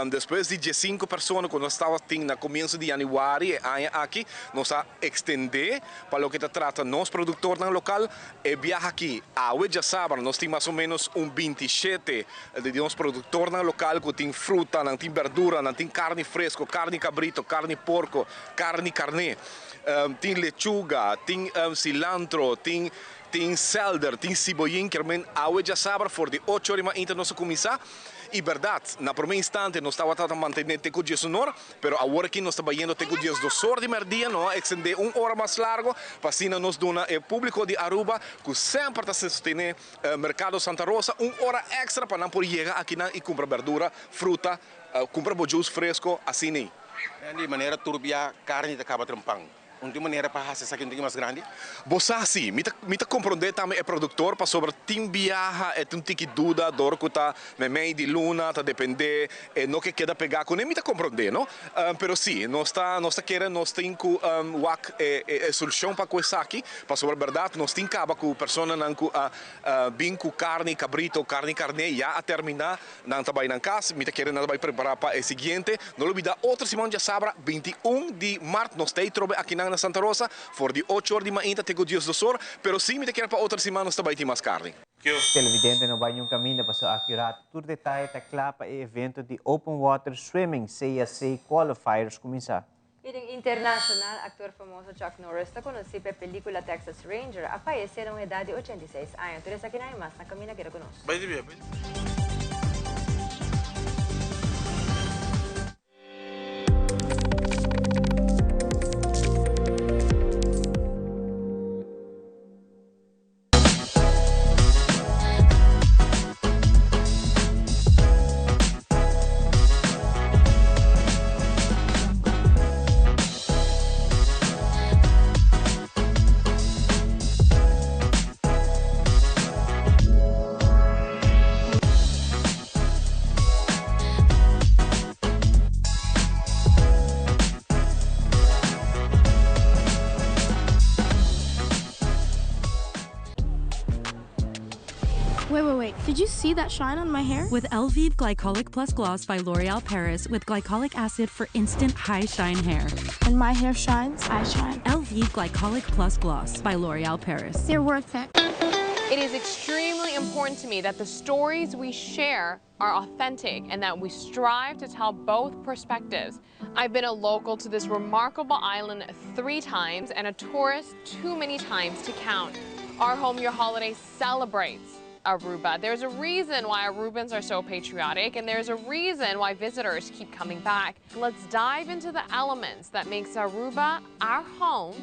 despues di diescinco persona cu nos tabatin na comienso di januari e aña aki, nos a extende pa loke ta trata nos productornan local. E biaha aki, awe djasabra, nos tin mas o menos un 27 di nos productornan local cu tin fruta, nan tin berdura, nan tin carni fresco, carni cabrito, carni porco, carni carne, tin lechuga, tin cilantro, tin tin selder, tin siboyin, kermen awe djasabra for di ocho ora mainta nos a cuminsa. Y berdad, na prome instante nos tabata ta mantene te cu diesunor, pero awor aki nos ta bayendo te cu diesdosor di merdia, nos a extende un ora mas largo pa asina nos duna e publico di Aruba cu semper ta sostene Mercado Santa Rosa un ora extra pa nan por yega akinan y cumpra berdura, fruta, cumpra bo juice fresco, asina. Di manera tur bia carni ta caba trempan. Un tin manera pa hasi esaki un tiki mas grandi? Bo sa si, mi ta mi ta komprondé tambe e produktor pasobra tin biaha e tin un tiki duda dor ku ta meimei di luna ta dependé e no ke keda pegá kuné mi ta komprondé no pero si nos ta nos ta kere nos tin ku wak e e solushon pa ku esaki pasobra bèrdat nos tin kaba ku personanan ku a bin ku karni kabrito karni karné ya a terminá Nan ta bai nan kas, mi ta kere nan ta bai prepará pa e siguiente. No lo bida otro siman djasabra 21 di mart nos ta ei trobe akinan na. na Santa Rosa, for di ocho or di mainta te ku diesdos or, pero sí mi ta kier pa otro siman nos ta bai tin mas karni. Televidente no bai niun kaminda paso aki rato tur detaye ta kla pa e evento di Open Water Swimming CSC Qualifiers kuminsá. I den internashonal, aktor famoso Chuck Norris ta konosí pa e pelíkula Texas Ranger, a fayesé na un edat di 86 aña. Tur esakinan i mas na kaminda keda ku nos. Bai di bia, bai. Wait, wait, wait. Did you see that shine on my hair? With Elvive Glycolic Plus Gloss by L'Oreal Paris with glycolic acid for instant high shine hair. When my hair shines, I shine. Elvive Glycolic Plus Gloss by L'Oreal Paris. You're worth it. It is extremely important to me that the stories we share are authentic and that we strive to tell both perspectives. I've been a local to this remarkable island three times and a tourist too many times to count. Our Home Your Holiday celebrates Aruba. There's a reason why Arubans are so patriotic and there's a reason why visitors keep coming back. Let's dive into the elements that makes Aruba our home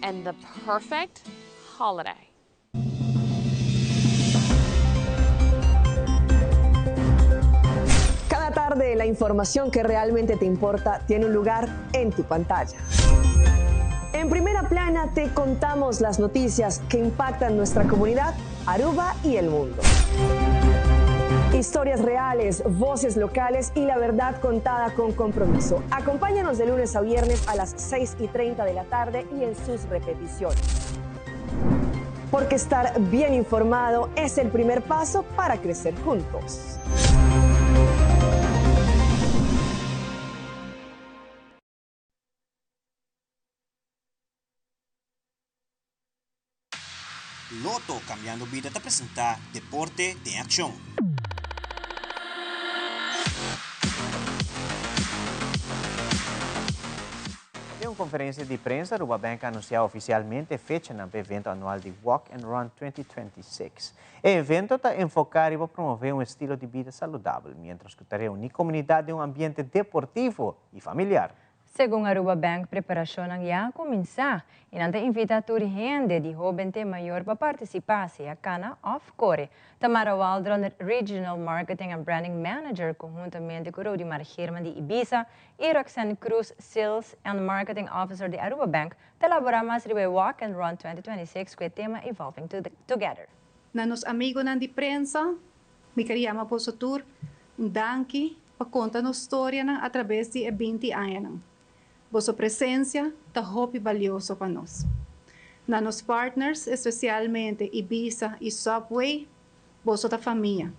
and the perfect holiday. Cada tarde la información que realmente te importa tiene un lugar en tu pantalla. En primera plana te contamos las noticias que impactan nuestra comunidad, Aruba y el mundo. Historias reales, voces locales y la verdad contada con compromiso. Acompáñanos de lunes a viernes a las 6:30 de la tarde y en sus repeticiones. Porque estar bien informado es el primer paso para crecer juntos. Lotto Cambiando Bida ta presenta Deporte den Accion. Den un conferencia di prensa, Aruba Bank a anuncia oficialmente e fechanan pa e evento anual di Walk and Run 2026. E evento ta enfoca riba promove un estilo di bida saludabel, mientras cu ta reuni comunidad den un ambiente deportivo y familiar. Segun Aruba Bank preparacionnan ya a cuminsa y nan ta invita tur hende di hoben te mayor pa participa sea cana of core. Tamara Waldron, Regional Marketing and Branding Manager conhuntamente cu Rodimar Geerman di Ibisa y Roxanne Croes, Sales and Marketing Officer di Aruba Bank ta elabora mas riba e Walk and Run 2026 cu e tema Evolving Together. Na nos amigonan di prensa, mi ker yama boso tur un danki pa konta nos storianan atrabes di e 20 añanan. Boso presensia ta hopi balioso pa nos. Na nos partners, espesialmente Ibisa i Subway, boso ta famia.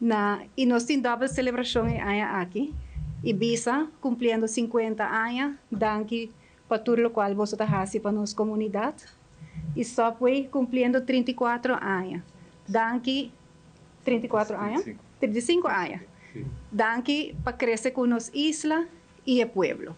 Na i nos tin dòbel selebrashon e aña aki, Ibisa kumpliendo 50 aña, danki pa tur lokual boso ta hasi pa nos komunidat, i Subway kumpliendo 34 aña, danki 34 aña? 35 aña. Danki pa krese ku nos isla i e pueblo.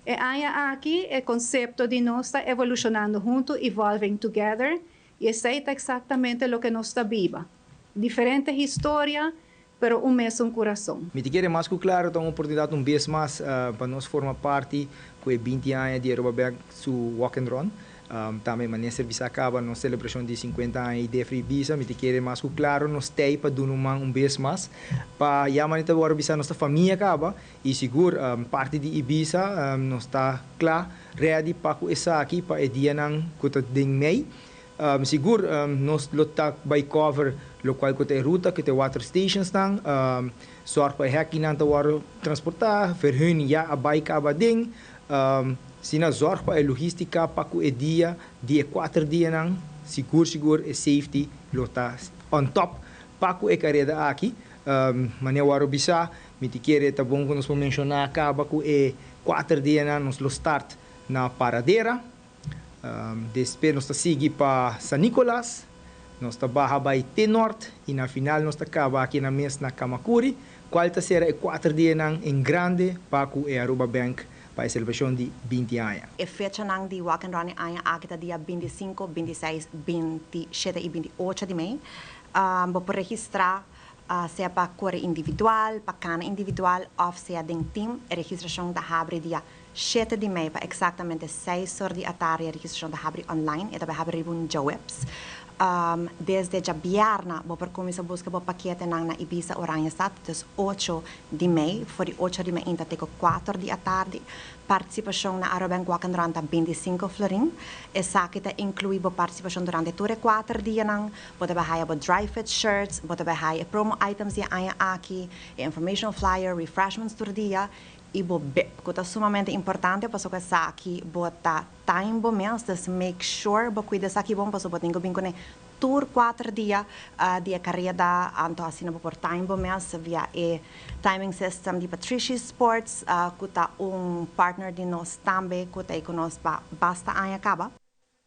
E aña aki e konsepto di nos ta evolushonando huntu, evolving together, i esei ta eksaktamente loke nos ta biba. Diferente historia, pero un mesun kurason. Mi ta kere mas ku klaro ta un oportunidat un bes mas pa nos forma parti ku e 20 aña di Aruba Bank su Walk and Run. Tambe manera bisa a kaba nos selebrashon di 50 aña i Defri Ibisa. Mi ta kere mas ku klaro nos t'ei pa duna un man un bes mas pa ya manera ta wòrdu bisa nos ta famia kaba i sigur parti di Ibisa nos ta kla ready pa ku esaki pa e dianan ku ta den mei. Sigur nos lo ta bai cover locual cu ta e ruta, cu ta e water stations nan, zorg pa e hekkinan ta wordo transporta, vergunning ya a bai caba aden, sina zorg pa e logistica pa cu e dia di e cuater dianan, sigur sigur e safety lo ta on top pa cu e careda aki. Manera wordo bisa, mi ti kere ta bon cu nos por menciona caba cu e cuater dianan nos lo start. na Paradera, despues nos ta sigui pa San Nicolas, nos ta baha bai te Nort y na final nos ta caba aki na mes na Camacuri, cual ta cera e cuater dianan en grande pa cu e Aruba Bank pa e celebracion di 20 aña. E fechanan di Walk and Run e aña aki ta dia 25, 26, 27 y 28 di mei. Bo por registra sea pa core individual, pa cana individual of sea den team. E registracion ta habri dia 7 di mei pa exactamente 6 or di atardi. E registracion ta habri online, e ta bay habri riba un djaweps. Desde djabièrnè bo por cuminsa busca bo paketenan na Ibisa Oranjestad, dus 8 di mei, for di 8 di mainta te cu 4 di atardi. Participacion na Aruba Bank Walk and Run ta 25 florin. Esaki ta inclui bo participacion durante tur e 4 dianan. Bo ta bay haya bo dry fit shirts, bo ta bay haya e promo items di aña aki, e informational flyer, refreshments tur dia y bo bib, cu ta sumamente importante pasobra esaki bo ta time bo mes, dus make sure bo cuida esaki bon, pasobra bo tin cu bin cune tur 4 dia di e careda, anto asina bo por time bo mes via e timing system di Patrici Sports, cu ta un partner di nos tambe, cu ta cu nos pa basta aña caba.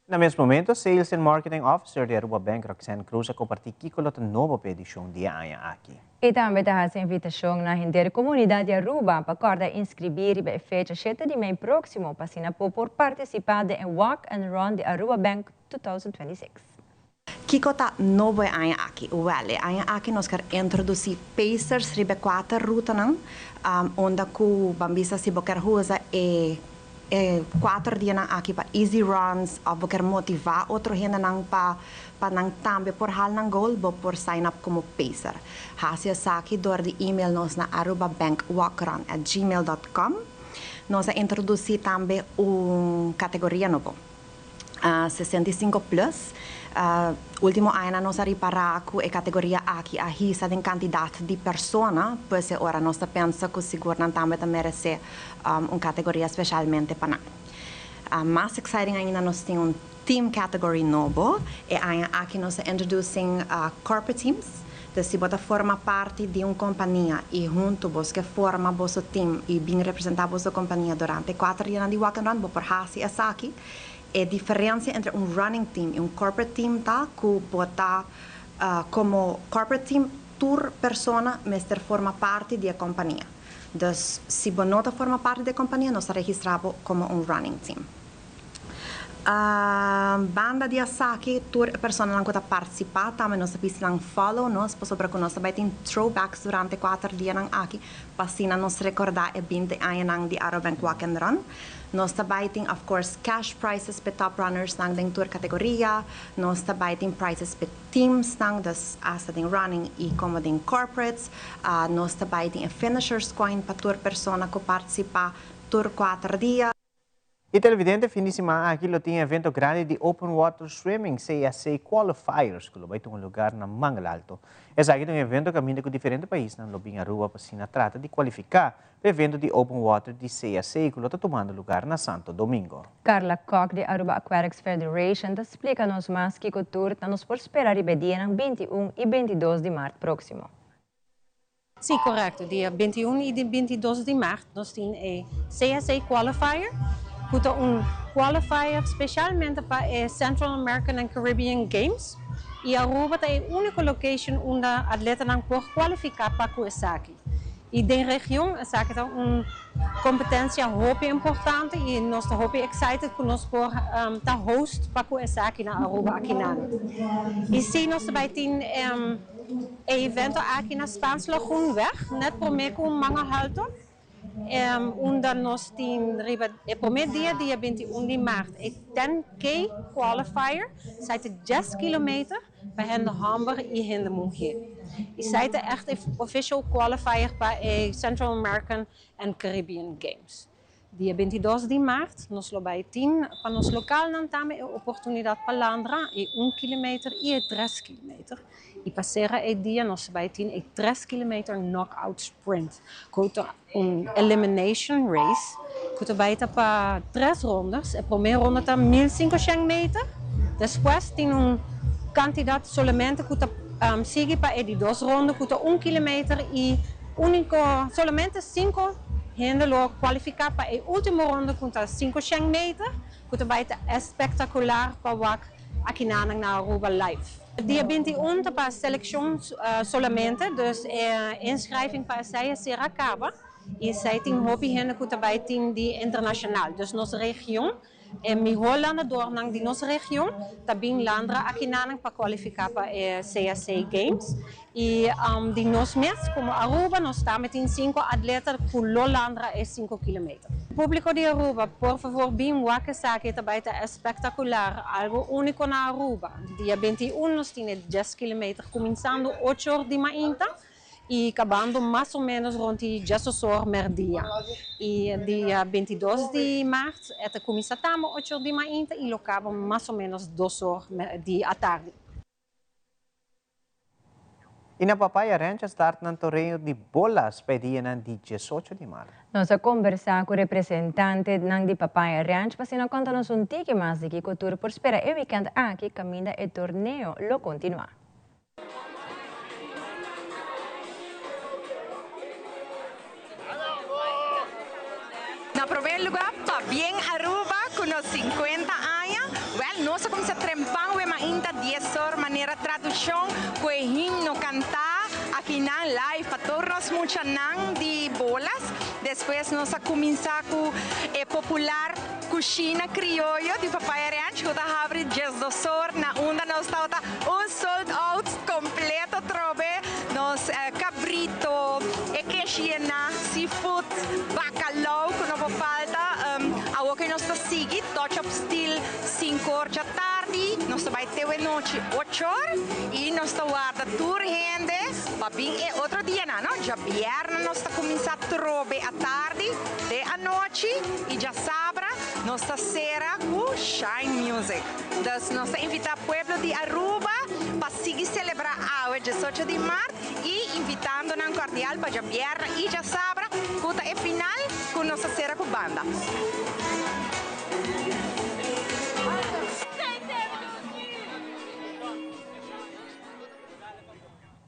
Na mes momento, Sales and Marketing Officer di Aruba Bank, Roxanne Cruz, a comparti kico lo ta nobo pa e edicion di aña aki. Y tambe ta haci invitacion na henter comunidad di Aruba pa corda inscribi riba e fecha 7 di mei proximo pa asina por participa den Walk and Run di Aruba Bank 2026. Kico ta nobo e aña aki? Wel, e aña aki nos kier introduci pacers riba cuater rutanan, unda cu ban bisa si bo kier usa e 4 dianan aki pa easy runs of bo kier motiva otro hendenan pa nan tambe por haal nan goal, bo por sign up como pacer. Haci esaki door di email nos na arubabankwalkrun@gmail.com. Nos a introduci tambe un categoria nobo. 65 plus. Ultimo aña nos a ripara cu e categoria aki a hisa den cantidad di persona, pues ora nos ta pensa cu sigur nan tambe ta merece un categoria specialmente pa nan. Mas exciting ainda, nos tin un team category nobo e aña aki. Nos ta introducing corporate teams. Dus si bo ta forma parti di un compania y hunto bo kier forma bo team y bin representa bo compania durante 4 dia di Walk and Run, bo por haci esaki. E diferencia entre un running team y un corporate team ta cu bo ta como corporate team, tur persona mester forma parti di e compania. Dus si bo no ta forma parti di e compania, nos ta registra bo como un running team. Banda di esaki, tur personanan cu ta participa tambe nos ta follow nos, pasobra cu nos tambe tin throwbacks durante 4 dianan aki, pa asina nos recorda e 20 aña di Aruba Bank Walk and Run. Nos tambe tin, of course, cash prizes pa top runners nan den tur categoria. Nos tambe tin prizes pa teams nan, dus hasta den running y como den corporates. Nos tambe tin finishers coin pa tur persona cu participa tur 4 dia. Y televidente, fin di siman aki lo tin evento grandi di Open Water Swimming, CSC Qualifiers, cu lo bay tuma lugar na Mangel Alto. Esaki ta un evento caminda cu diferente paisnan lo bin Aruba pa asina trata di cualifica pa e evento di Open Water di CSC, cu lo ta tumando lugar na Santo Domingo. Carla Koch di Aruba Aquatics Federation ta splica nos mas kico tur ta nos por spera riba dia 21 y 22 di maart proximo. Si, corecto. Dia 21 y 22 di maart nos tin e CSA Qualifier, cu ta un qualifier specialmente pa e Central American and Caribbean Games. Y Aruba ta e unico location unda atletanan por cualifica pa esaki. Y den region, esaki ta un competencia hopi importante y nos ta hopi excited cu nos por ta host pa esaki na Aruba aki nan. Y si, nos tambe tin e evento aki na Spaans Lagoenweg, net prome cu Mangel Halto. Unda nos tin riba e prome dia, dia 21 di maart, e 10K qualifier, esey ta 10 kilometer pa hende homber y hende muhe. Esey ta echt e official qualifier pa e Central American and Caribbean Games. Dia 22 di maart, nos lo bay tin pa nos localnan tambe e oportunidad pa landa e 1 kilometer y 3 kilometer. Y pa cera e dia, nos bay tin e 3 kilometer knockout sprint. Cu ta un elimination race, cu ta bay pa 3 rondas. E prome ronda ta 1500 meter. Despues tin un cantidad solamente cu ta sigui pa e di 2 ronda, cu ta 1 kilometer y unico solamente 5. hende lo kualifiká pa e último ronde ku ta 500 meter, ku ta bai ta espektakular pa wak akinanan na Aruba live. Dia 21 ta pa selekshon solamente, dus e inschrijving pa esei a sera kaba i esei tin hopi hende ku ta bai tin di internashonal. Dus nos region E mihó landadornan di nos region ta bin landra akinanan pa kualifiká pa e CSC Games. I di nos mes komo Aruba nos tambe tin sinku atleta ku lo landra e sinku kilometer. Públiko di Aruba, por favor bin wak esaki, ta bai ta espektakular, algu úniko na Aruba. Dia 21 nos tin e 10 kilometer kuminsando ocho or di mainta y cabando mas o menos rond di 12 or merdia. Y dia 22 di maart e ta cuminsa tambe 8 or di mainta y lo caba mas o menos 2 or di atardi. Y na Papaya Ranch a start nan torneo di bolas pa e dianan di 18 di maart. Nos a combersa cu representantenan di Papaya Ranch pa asina conta nos un tiki mas di kico tur por spera e weekend aki caminda e torneo lo continua. Na promé lugá, pabien Aruba ku nos 50 aña. Wèl, nos a kuminsá trempan we mainta 10 or manera tradushon ku e himno kantá akinan live pa tur nos muchanan di bolas. Despues nos a kuminsá ku e popular Cushina Crioyo di Papaya Ranch cu ta habri 12 or na unda nos tabata un sold out completo trobe nos cabrito, e keshi yena, seafood, bacalao cu no por falta. Awo cu nos ta sigui Touch of Steel 5 or djatardi, nos ta bay te we nochi 8 or y nos ta warda tur hende pa bin e otro dianan, no? Djabièrnè nos ta cuminsa trobe atardi te anochi y djasabra nos ta cera cu Shine Music. Dus nos ta invita pueblo di Aruba pa sigui celebra awe 18 di maart y invitando nan cordial pa djabièrnè y djasabra cu ta e final cu nos ta cera cu banda.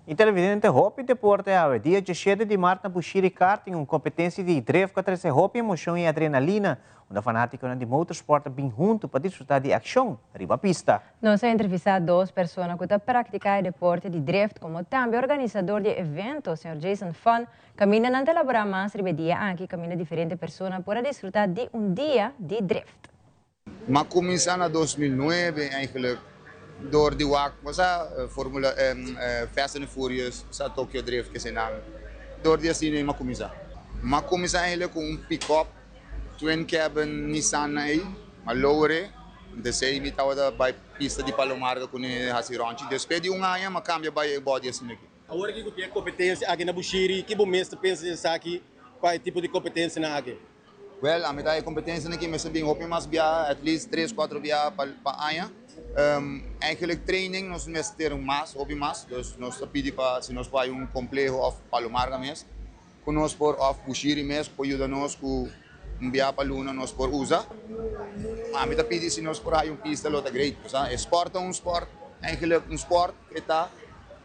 Y televidente, hopi deporte awe. Dia 17 di maart na Bushiri Karting, un competencia di drift cu a trece hopi emocion y adrenalina, unda fanaticonan di motorsport a bin hunto pa disfruta di accion riba pista. Nos a entrevista dos persona cu ta practica e deporte di drift, como tambe organisador di e evento, señor Jason Fun. Caminda nan ta elabora mas riba e dia aki, caminda diferente persona por a disfruta di un dia di drift. M'a kuminsá na 2009 eigenlijk door di wak bo sa Formula Fast and the Furious sa Tokyo Drift kesenan door di asina m'a kuminsá. M'a kuminsá eigenlijk ku un pick-up twin cabin Nissan nan ei m'a lower e desei mi tabata bai pista di Palomarga kune hasi ròntji despues di un aña m'a kambia bai e body asina aki. Awor aki ku tin e kompetensia aki na Bushiri ki bo mes ta pensa di esaki pa e tipo di kompetensianan aki? Wel, a mi ta e competencianan aki mester bin hopi mas biaha, at least tres, cuatro biaha pa aña. Eigenlijk training nos mester mas, hopi mas, dus nos ta pidi pa si nos por hay un compleho of Palomarga mes cu nos por of Bushiri mes por yuda nos cu un biaha pa luna nos por usa. A mi ta pidi si nos por hay un pista lo ta great, bo sa. E sport ta un sport, eigenlijk un sport e ta,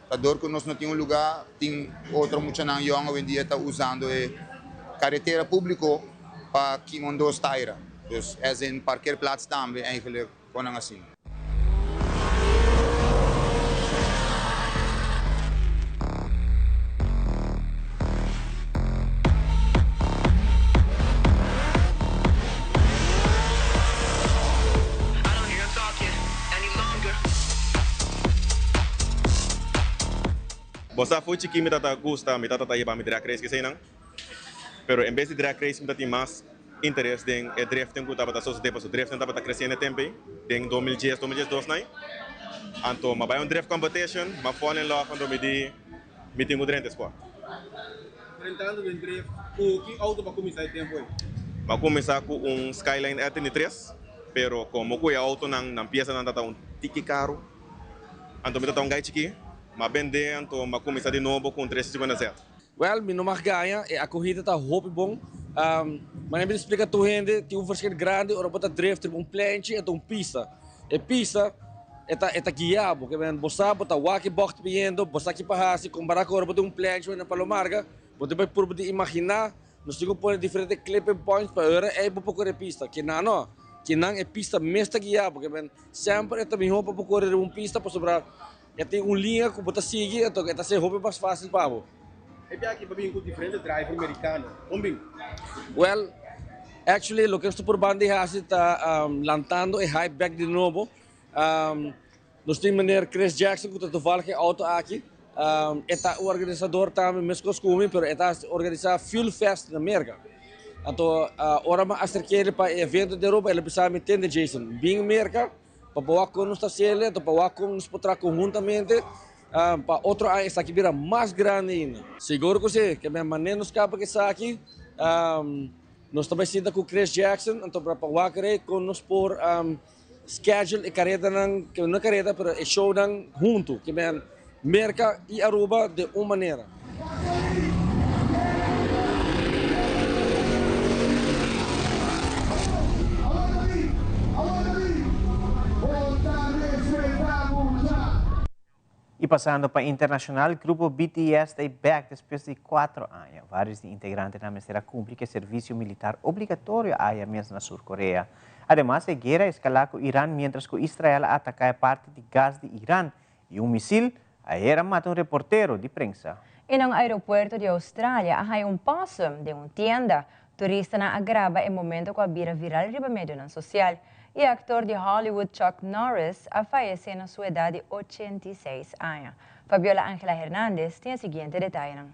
Ta dor ku nos no tin un lugá, tin otro muchanan yòn awendia ta usando e karetera públiko pa kima un dos taira. Dus as in parkeerplaats tambe eigenlijk kon nan asina. Bo sa fo'i chikí mi tata gusta, mi tata ta yeba mi drag race keseinan, pero en bes di drag race mi ta tin mas interes den e drifting ku tabata sosodé pasobra drifting tabata kresiendo e tempu ei den 2010, 2012 nai. Anto mi a bai un drift competition, mi a fall in love anto mi di mi tin ku drenta e sport. Drentando den drift, ku ki auto bo a kuminsá e tempu ei? Mi a kuminsá ku un Skyline R33, pero komo ku e autonan nan piesanan tabata un tiki karu, Anto mi ta ta un gai chikí, m'a bendé anto m'a kuminsá di nobo ku un 350Z. Wèl, mi no mag gaña, e akohida ta hopi bon. Manera mi ta splika tur hende, tin un verschil grandi ora bo ta drift riba un plenchi anto un pista. E pista e ta e ta guia bo, ke men bo sa bo ta wak e bògt biniendo, bo sa ki pa hasi, kompará ku ora bo tin un plenchi na Palo Marga, bo ta bai purba di imaginá. Nos tin ku pone diferente clipping points pa ora ei bo por kore pista. Kinan no, kinan e pista mes ta guia bo. Kimen semper e ta mihó pa bo kore riba un pista pasobra e tin un liña ku bo ta sigui anto e ta ser hopi mas fásil pa bo. E biaha aki bo bin ku diferente driver merikano. Kon bin? Well, actually loke nos ta purbando di hasi ta lantando e hype bek di nobo. Nos tin meneer Chris Jackson ku ta toevallig e auto aki. E ta un organisador tambe meskos ku mi, pero e ta organisa Fuel Fest na Merka. Anto ora mi a aserk'é pa e evento di Aruba, el a bisa mi, Tende Jason, bin Merka pa bo wak kon nos ta hasiel, anto pa wak kon nos por traha konhuntamente pa otro aña esaki bira mas grandi ainda. Sigur ku si, ke men manera nos kaba ku esaki, nos ta bai sinta ku Chris Jackson anto pa wak rei kon nos por Schedule e karedanan, ke no kareda pero e shownan huntu, ke men Merka i Aruba den un manera. Y pasando pa internacional, grupo BTS ta back despues di 4 aña. Varios di integrantenan mester a cumpli cu e servicio militar obligatorio aya mes na Sur Korea. Ademas, e guera a escala cu Iran mientras cu Israel a ataca e parti di gas di Iran y un misil ayer a mata un reportero di prensa. Y na un aeropuerto di Australia a haya un possum den un tienda. Turistanan a graba e momento cu a bira viral riba medionan social. E actor di Hollywood Chuck Norris a fayece na su edad di 86 aña. Fabiola Angela Hernandez tin e siguiente detayenan.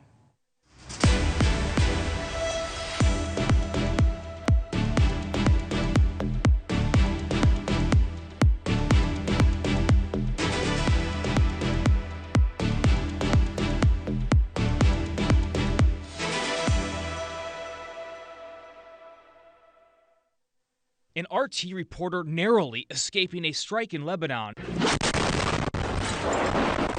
An RT reporter narrowly escaping a strike in Lebanon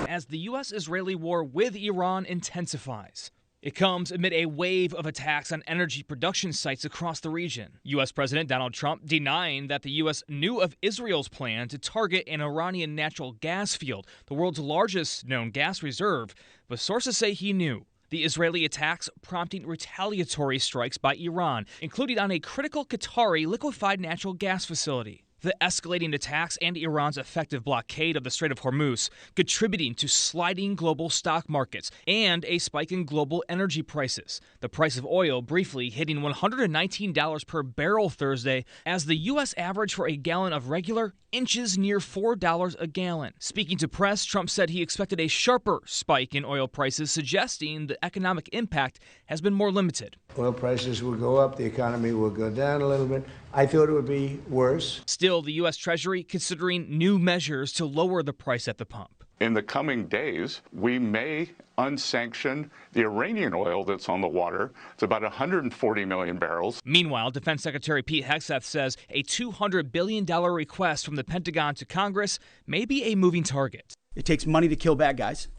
as the U.S. Israeli war with Iran intensifies. It comes amid a wave of attacks on energy production sites across the region. U.S. President Donald Trump denying that the U.S. knew of Israel's plan to target an Iranian natural gas field, the world's largest known gas reserve, but sources say he knew. The Israeli attacks prompting retaliatory strikes by Iran, including on a critical Qatari liquefied natural gas facility. The escalating attacks and Iran's effective blockade of the Strait of Hormuz contributing to sliding global stock markets and a spike in global energy prices. The price of oil briefly hitting $119 per barrel Thursday as the U.S. average for a gallon of regular inches near $4 a gallon. Speaking to press, Trump said he expected a sharper spike in oil prices, suggesting the economic impact has been more limited. Oil prices will go up, the economy will go down a little bit. I thought it would be worse. Still, the U.S. Treasury considering new measures to lower the price at the pump. In the coming days, we may unsanction the Iranian oil that's on the water. It's about 140 million barrels. Meanwhile, Defense Secretary Pete Hegseth says a $200 billion request from the Pentagon to Congress may be a moving target. It takes money to kill bad guys.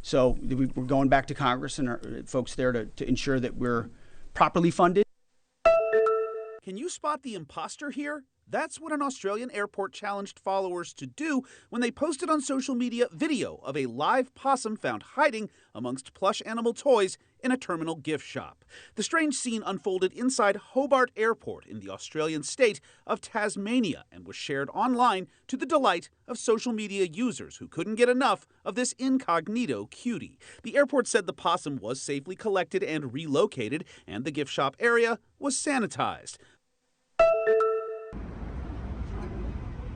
So we're going back to Congress and our folks there to ensure that we're properly funded. Can you spot the imposter here? That's what an Australian airport challenged followers to do when they posted on social media video of a live possum found hiding amongst plush animal toys in a terminal gift shop. The strange scene unfolded inside Hobart Airport in the Australian state of Tasmania and was shared online to the delight of social media users who couldn't get enough of this incognito cutie. The airport said the possum was safely collected and relocated, and the gift shop area was sanitized.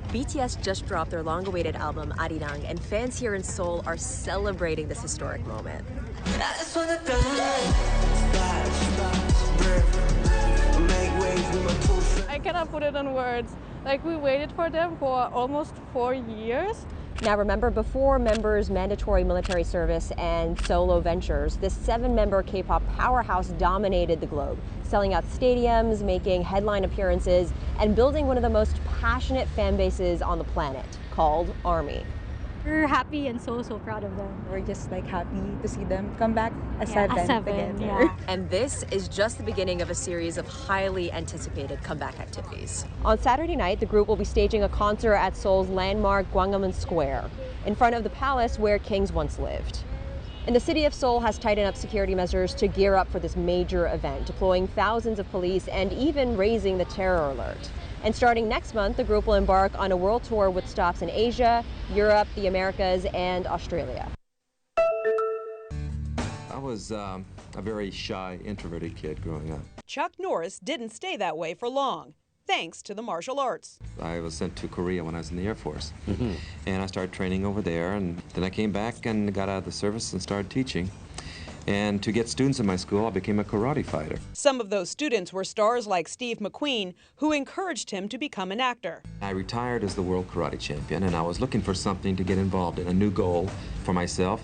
BTS just dropped their long-awaited album, Arirang, and fans here in Seoul are celebrating this historic moment. I cannot put it in words. We waited for them for almost 4 years. Now remember, before members' mandatory military service and solo ventures, this 7-member K-pop powerhouse dominated the globe, selling out stadiums, making headline appearances, and building one of the most passionate fan bases on the planet, called ARMY. We're happy and so, so proud of them. We're just happy to see them come back as Yeah, as seven seven, together. Yeah. And this is just the beginning of a series of highly anticipated comeback activities. On Saturday night, the group will be staging a concert at Seoul's landmark Gwanghwamun Square, in front of the palace where kings once lived. And the city of Seoul has tightened up security measures to gear up for this major event, deploying thousands of police and even raising the terror alert. And starting next month, the group will embark on a world tour with stops in Asia, Europe, the Americas, and Australia. I was a very shy, introverted kid growing up. Chuck Norris didn't stay that way for long, thanks to the martial arts. I was sent to Korea when I was in the Air Force, and I started training over there, and then I came back and got out of the service and started teaching. And to get students in my school, I became a karate fighter. Some of those students were stars like Steve McQueen, who encouraged him to become an actor. I retired as the world karate champion, and I was looking for something to get involved in, a new goal for myself.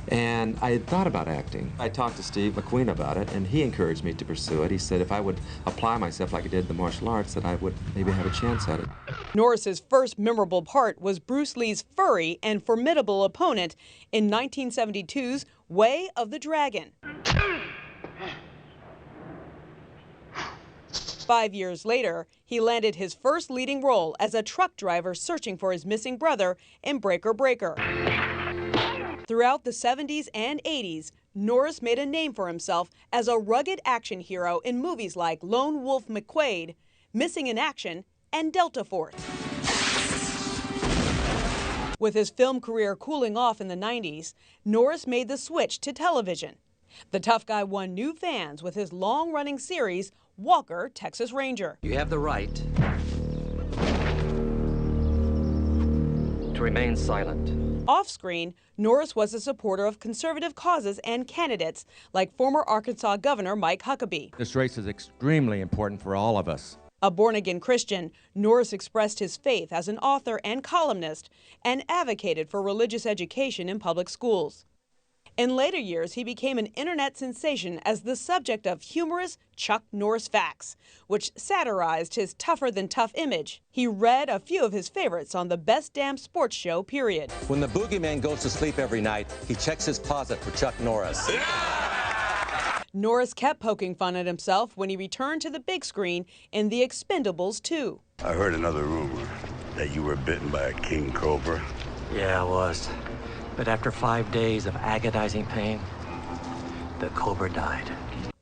And I had thought about acting. I talked to Steve McQueen about it, and he encouraged me to pursue it. He said if I would apply myself like I did the martial arts, that I would maybe have a chance at it. Norris's first memorable part was Bruce Lee's furry and formidable opponent in 1972's Way of the Dragon. 5 years later, he landed his first leading role as a truck driver searching for his missing brother in Breaker Breaker. Throughout the 70s and 80s, Norris made a name for himself as a rugged action hero in movies like Lone Wolf McQuade, Missing in Action, and Delta Force. With his film career cooling off in the 90s, Norris made the switch to television. The tough guy won new fans with his long-running series, Walker, Texas Ranger. You have the right to remain silent. Off-screen, Norris was a supporter of conservative causes and candidates like former Arkansas Governor Mike Huckabee. This race is extremely important for all of us. A born-again Christian, Norris expressed his faith as an author and columnist and advocated for religious education in public schools. In later years, he became an internet sensation as the subject of humorous Chuck Norris facts, which satirized his tougher-than-tough image. He read a few of his favorites on the Best Damn Sports Show, period. When the boogeyman goes to sleep every night, he checks his closet for Chuck Norris. Yeah! Norris kept poking fun at himself when he returned to the big screen in The Expendables 2. I heard another rumor that you were bitten by a king cobra. Yeah, I was. But after 5 days of agonizing pain, the cobra died.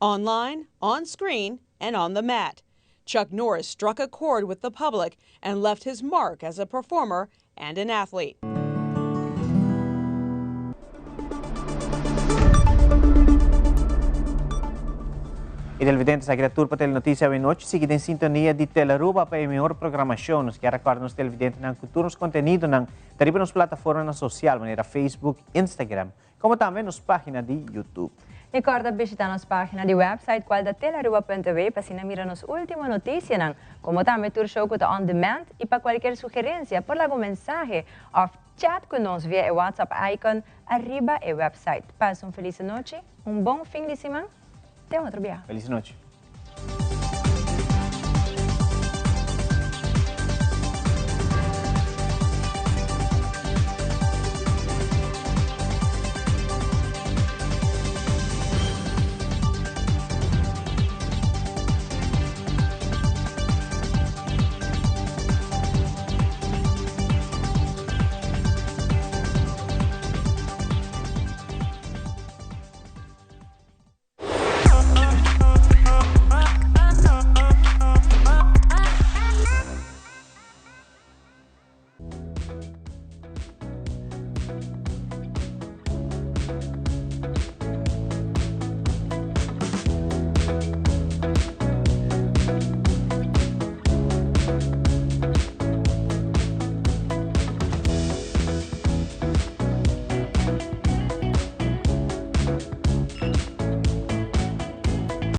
Online, on screen, and on the mat, Chuck Norris struck a chord with the public and left his mark as a performer and an athlete. Y televidente, aki ta tur pa Telenoticia awe nochi. Sigui den sintonia di Telearuba pa e mihor programacion. Nos kier recorda nos televidentenan cu tur nos contenidonan ta riba nos plataformanan social manera Facebook, Instagram, como tambe nos pagina di YouTube. Y corda bishita nos pagina di website cual ta telearuba.tv pa asina mira nos ultimo noticianan, como tambe tur show cu ta on demand y pa cualkier sugerencia por laga un mensahe of chat cu nos via e WhatsApp icon ariba e website. Pasa un feliz nochi, un bon fin di siman. Te otro biaha. Feliz nochi.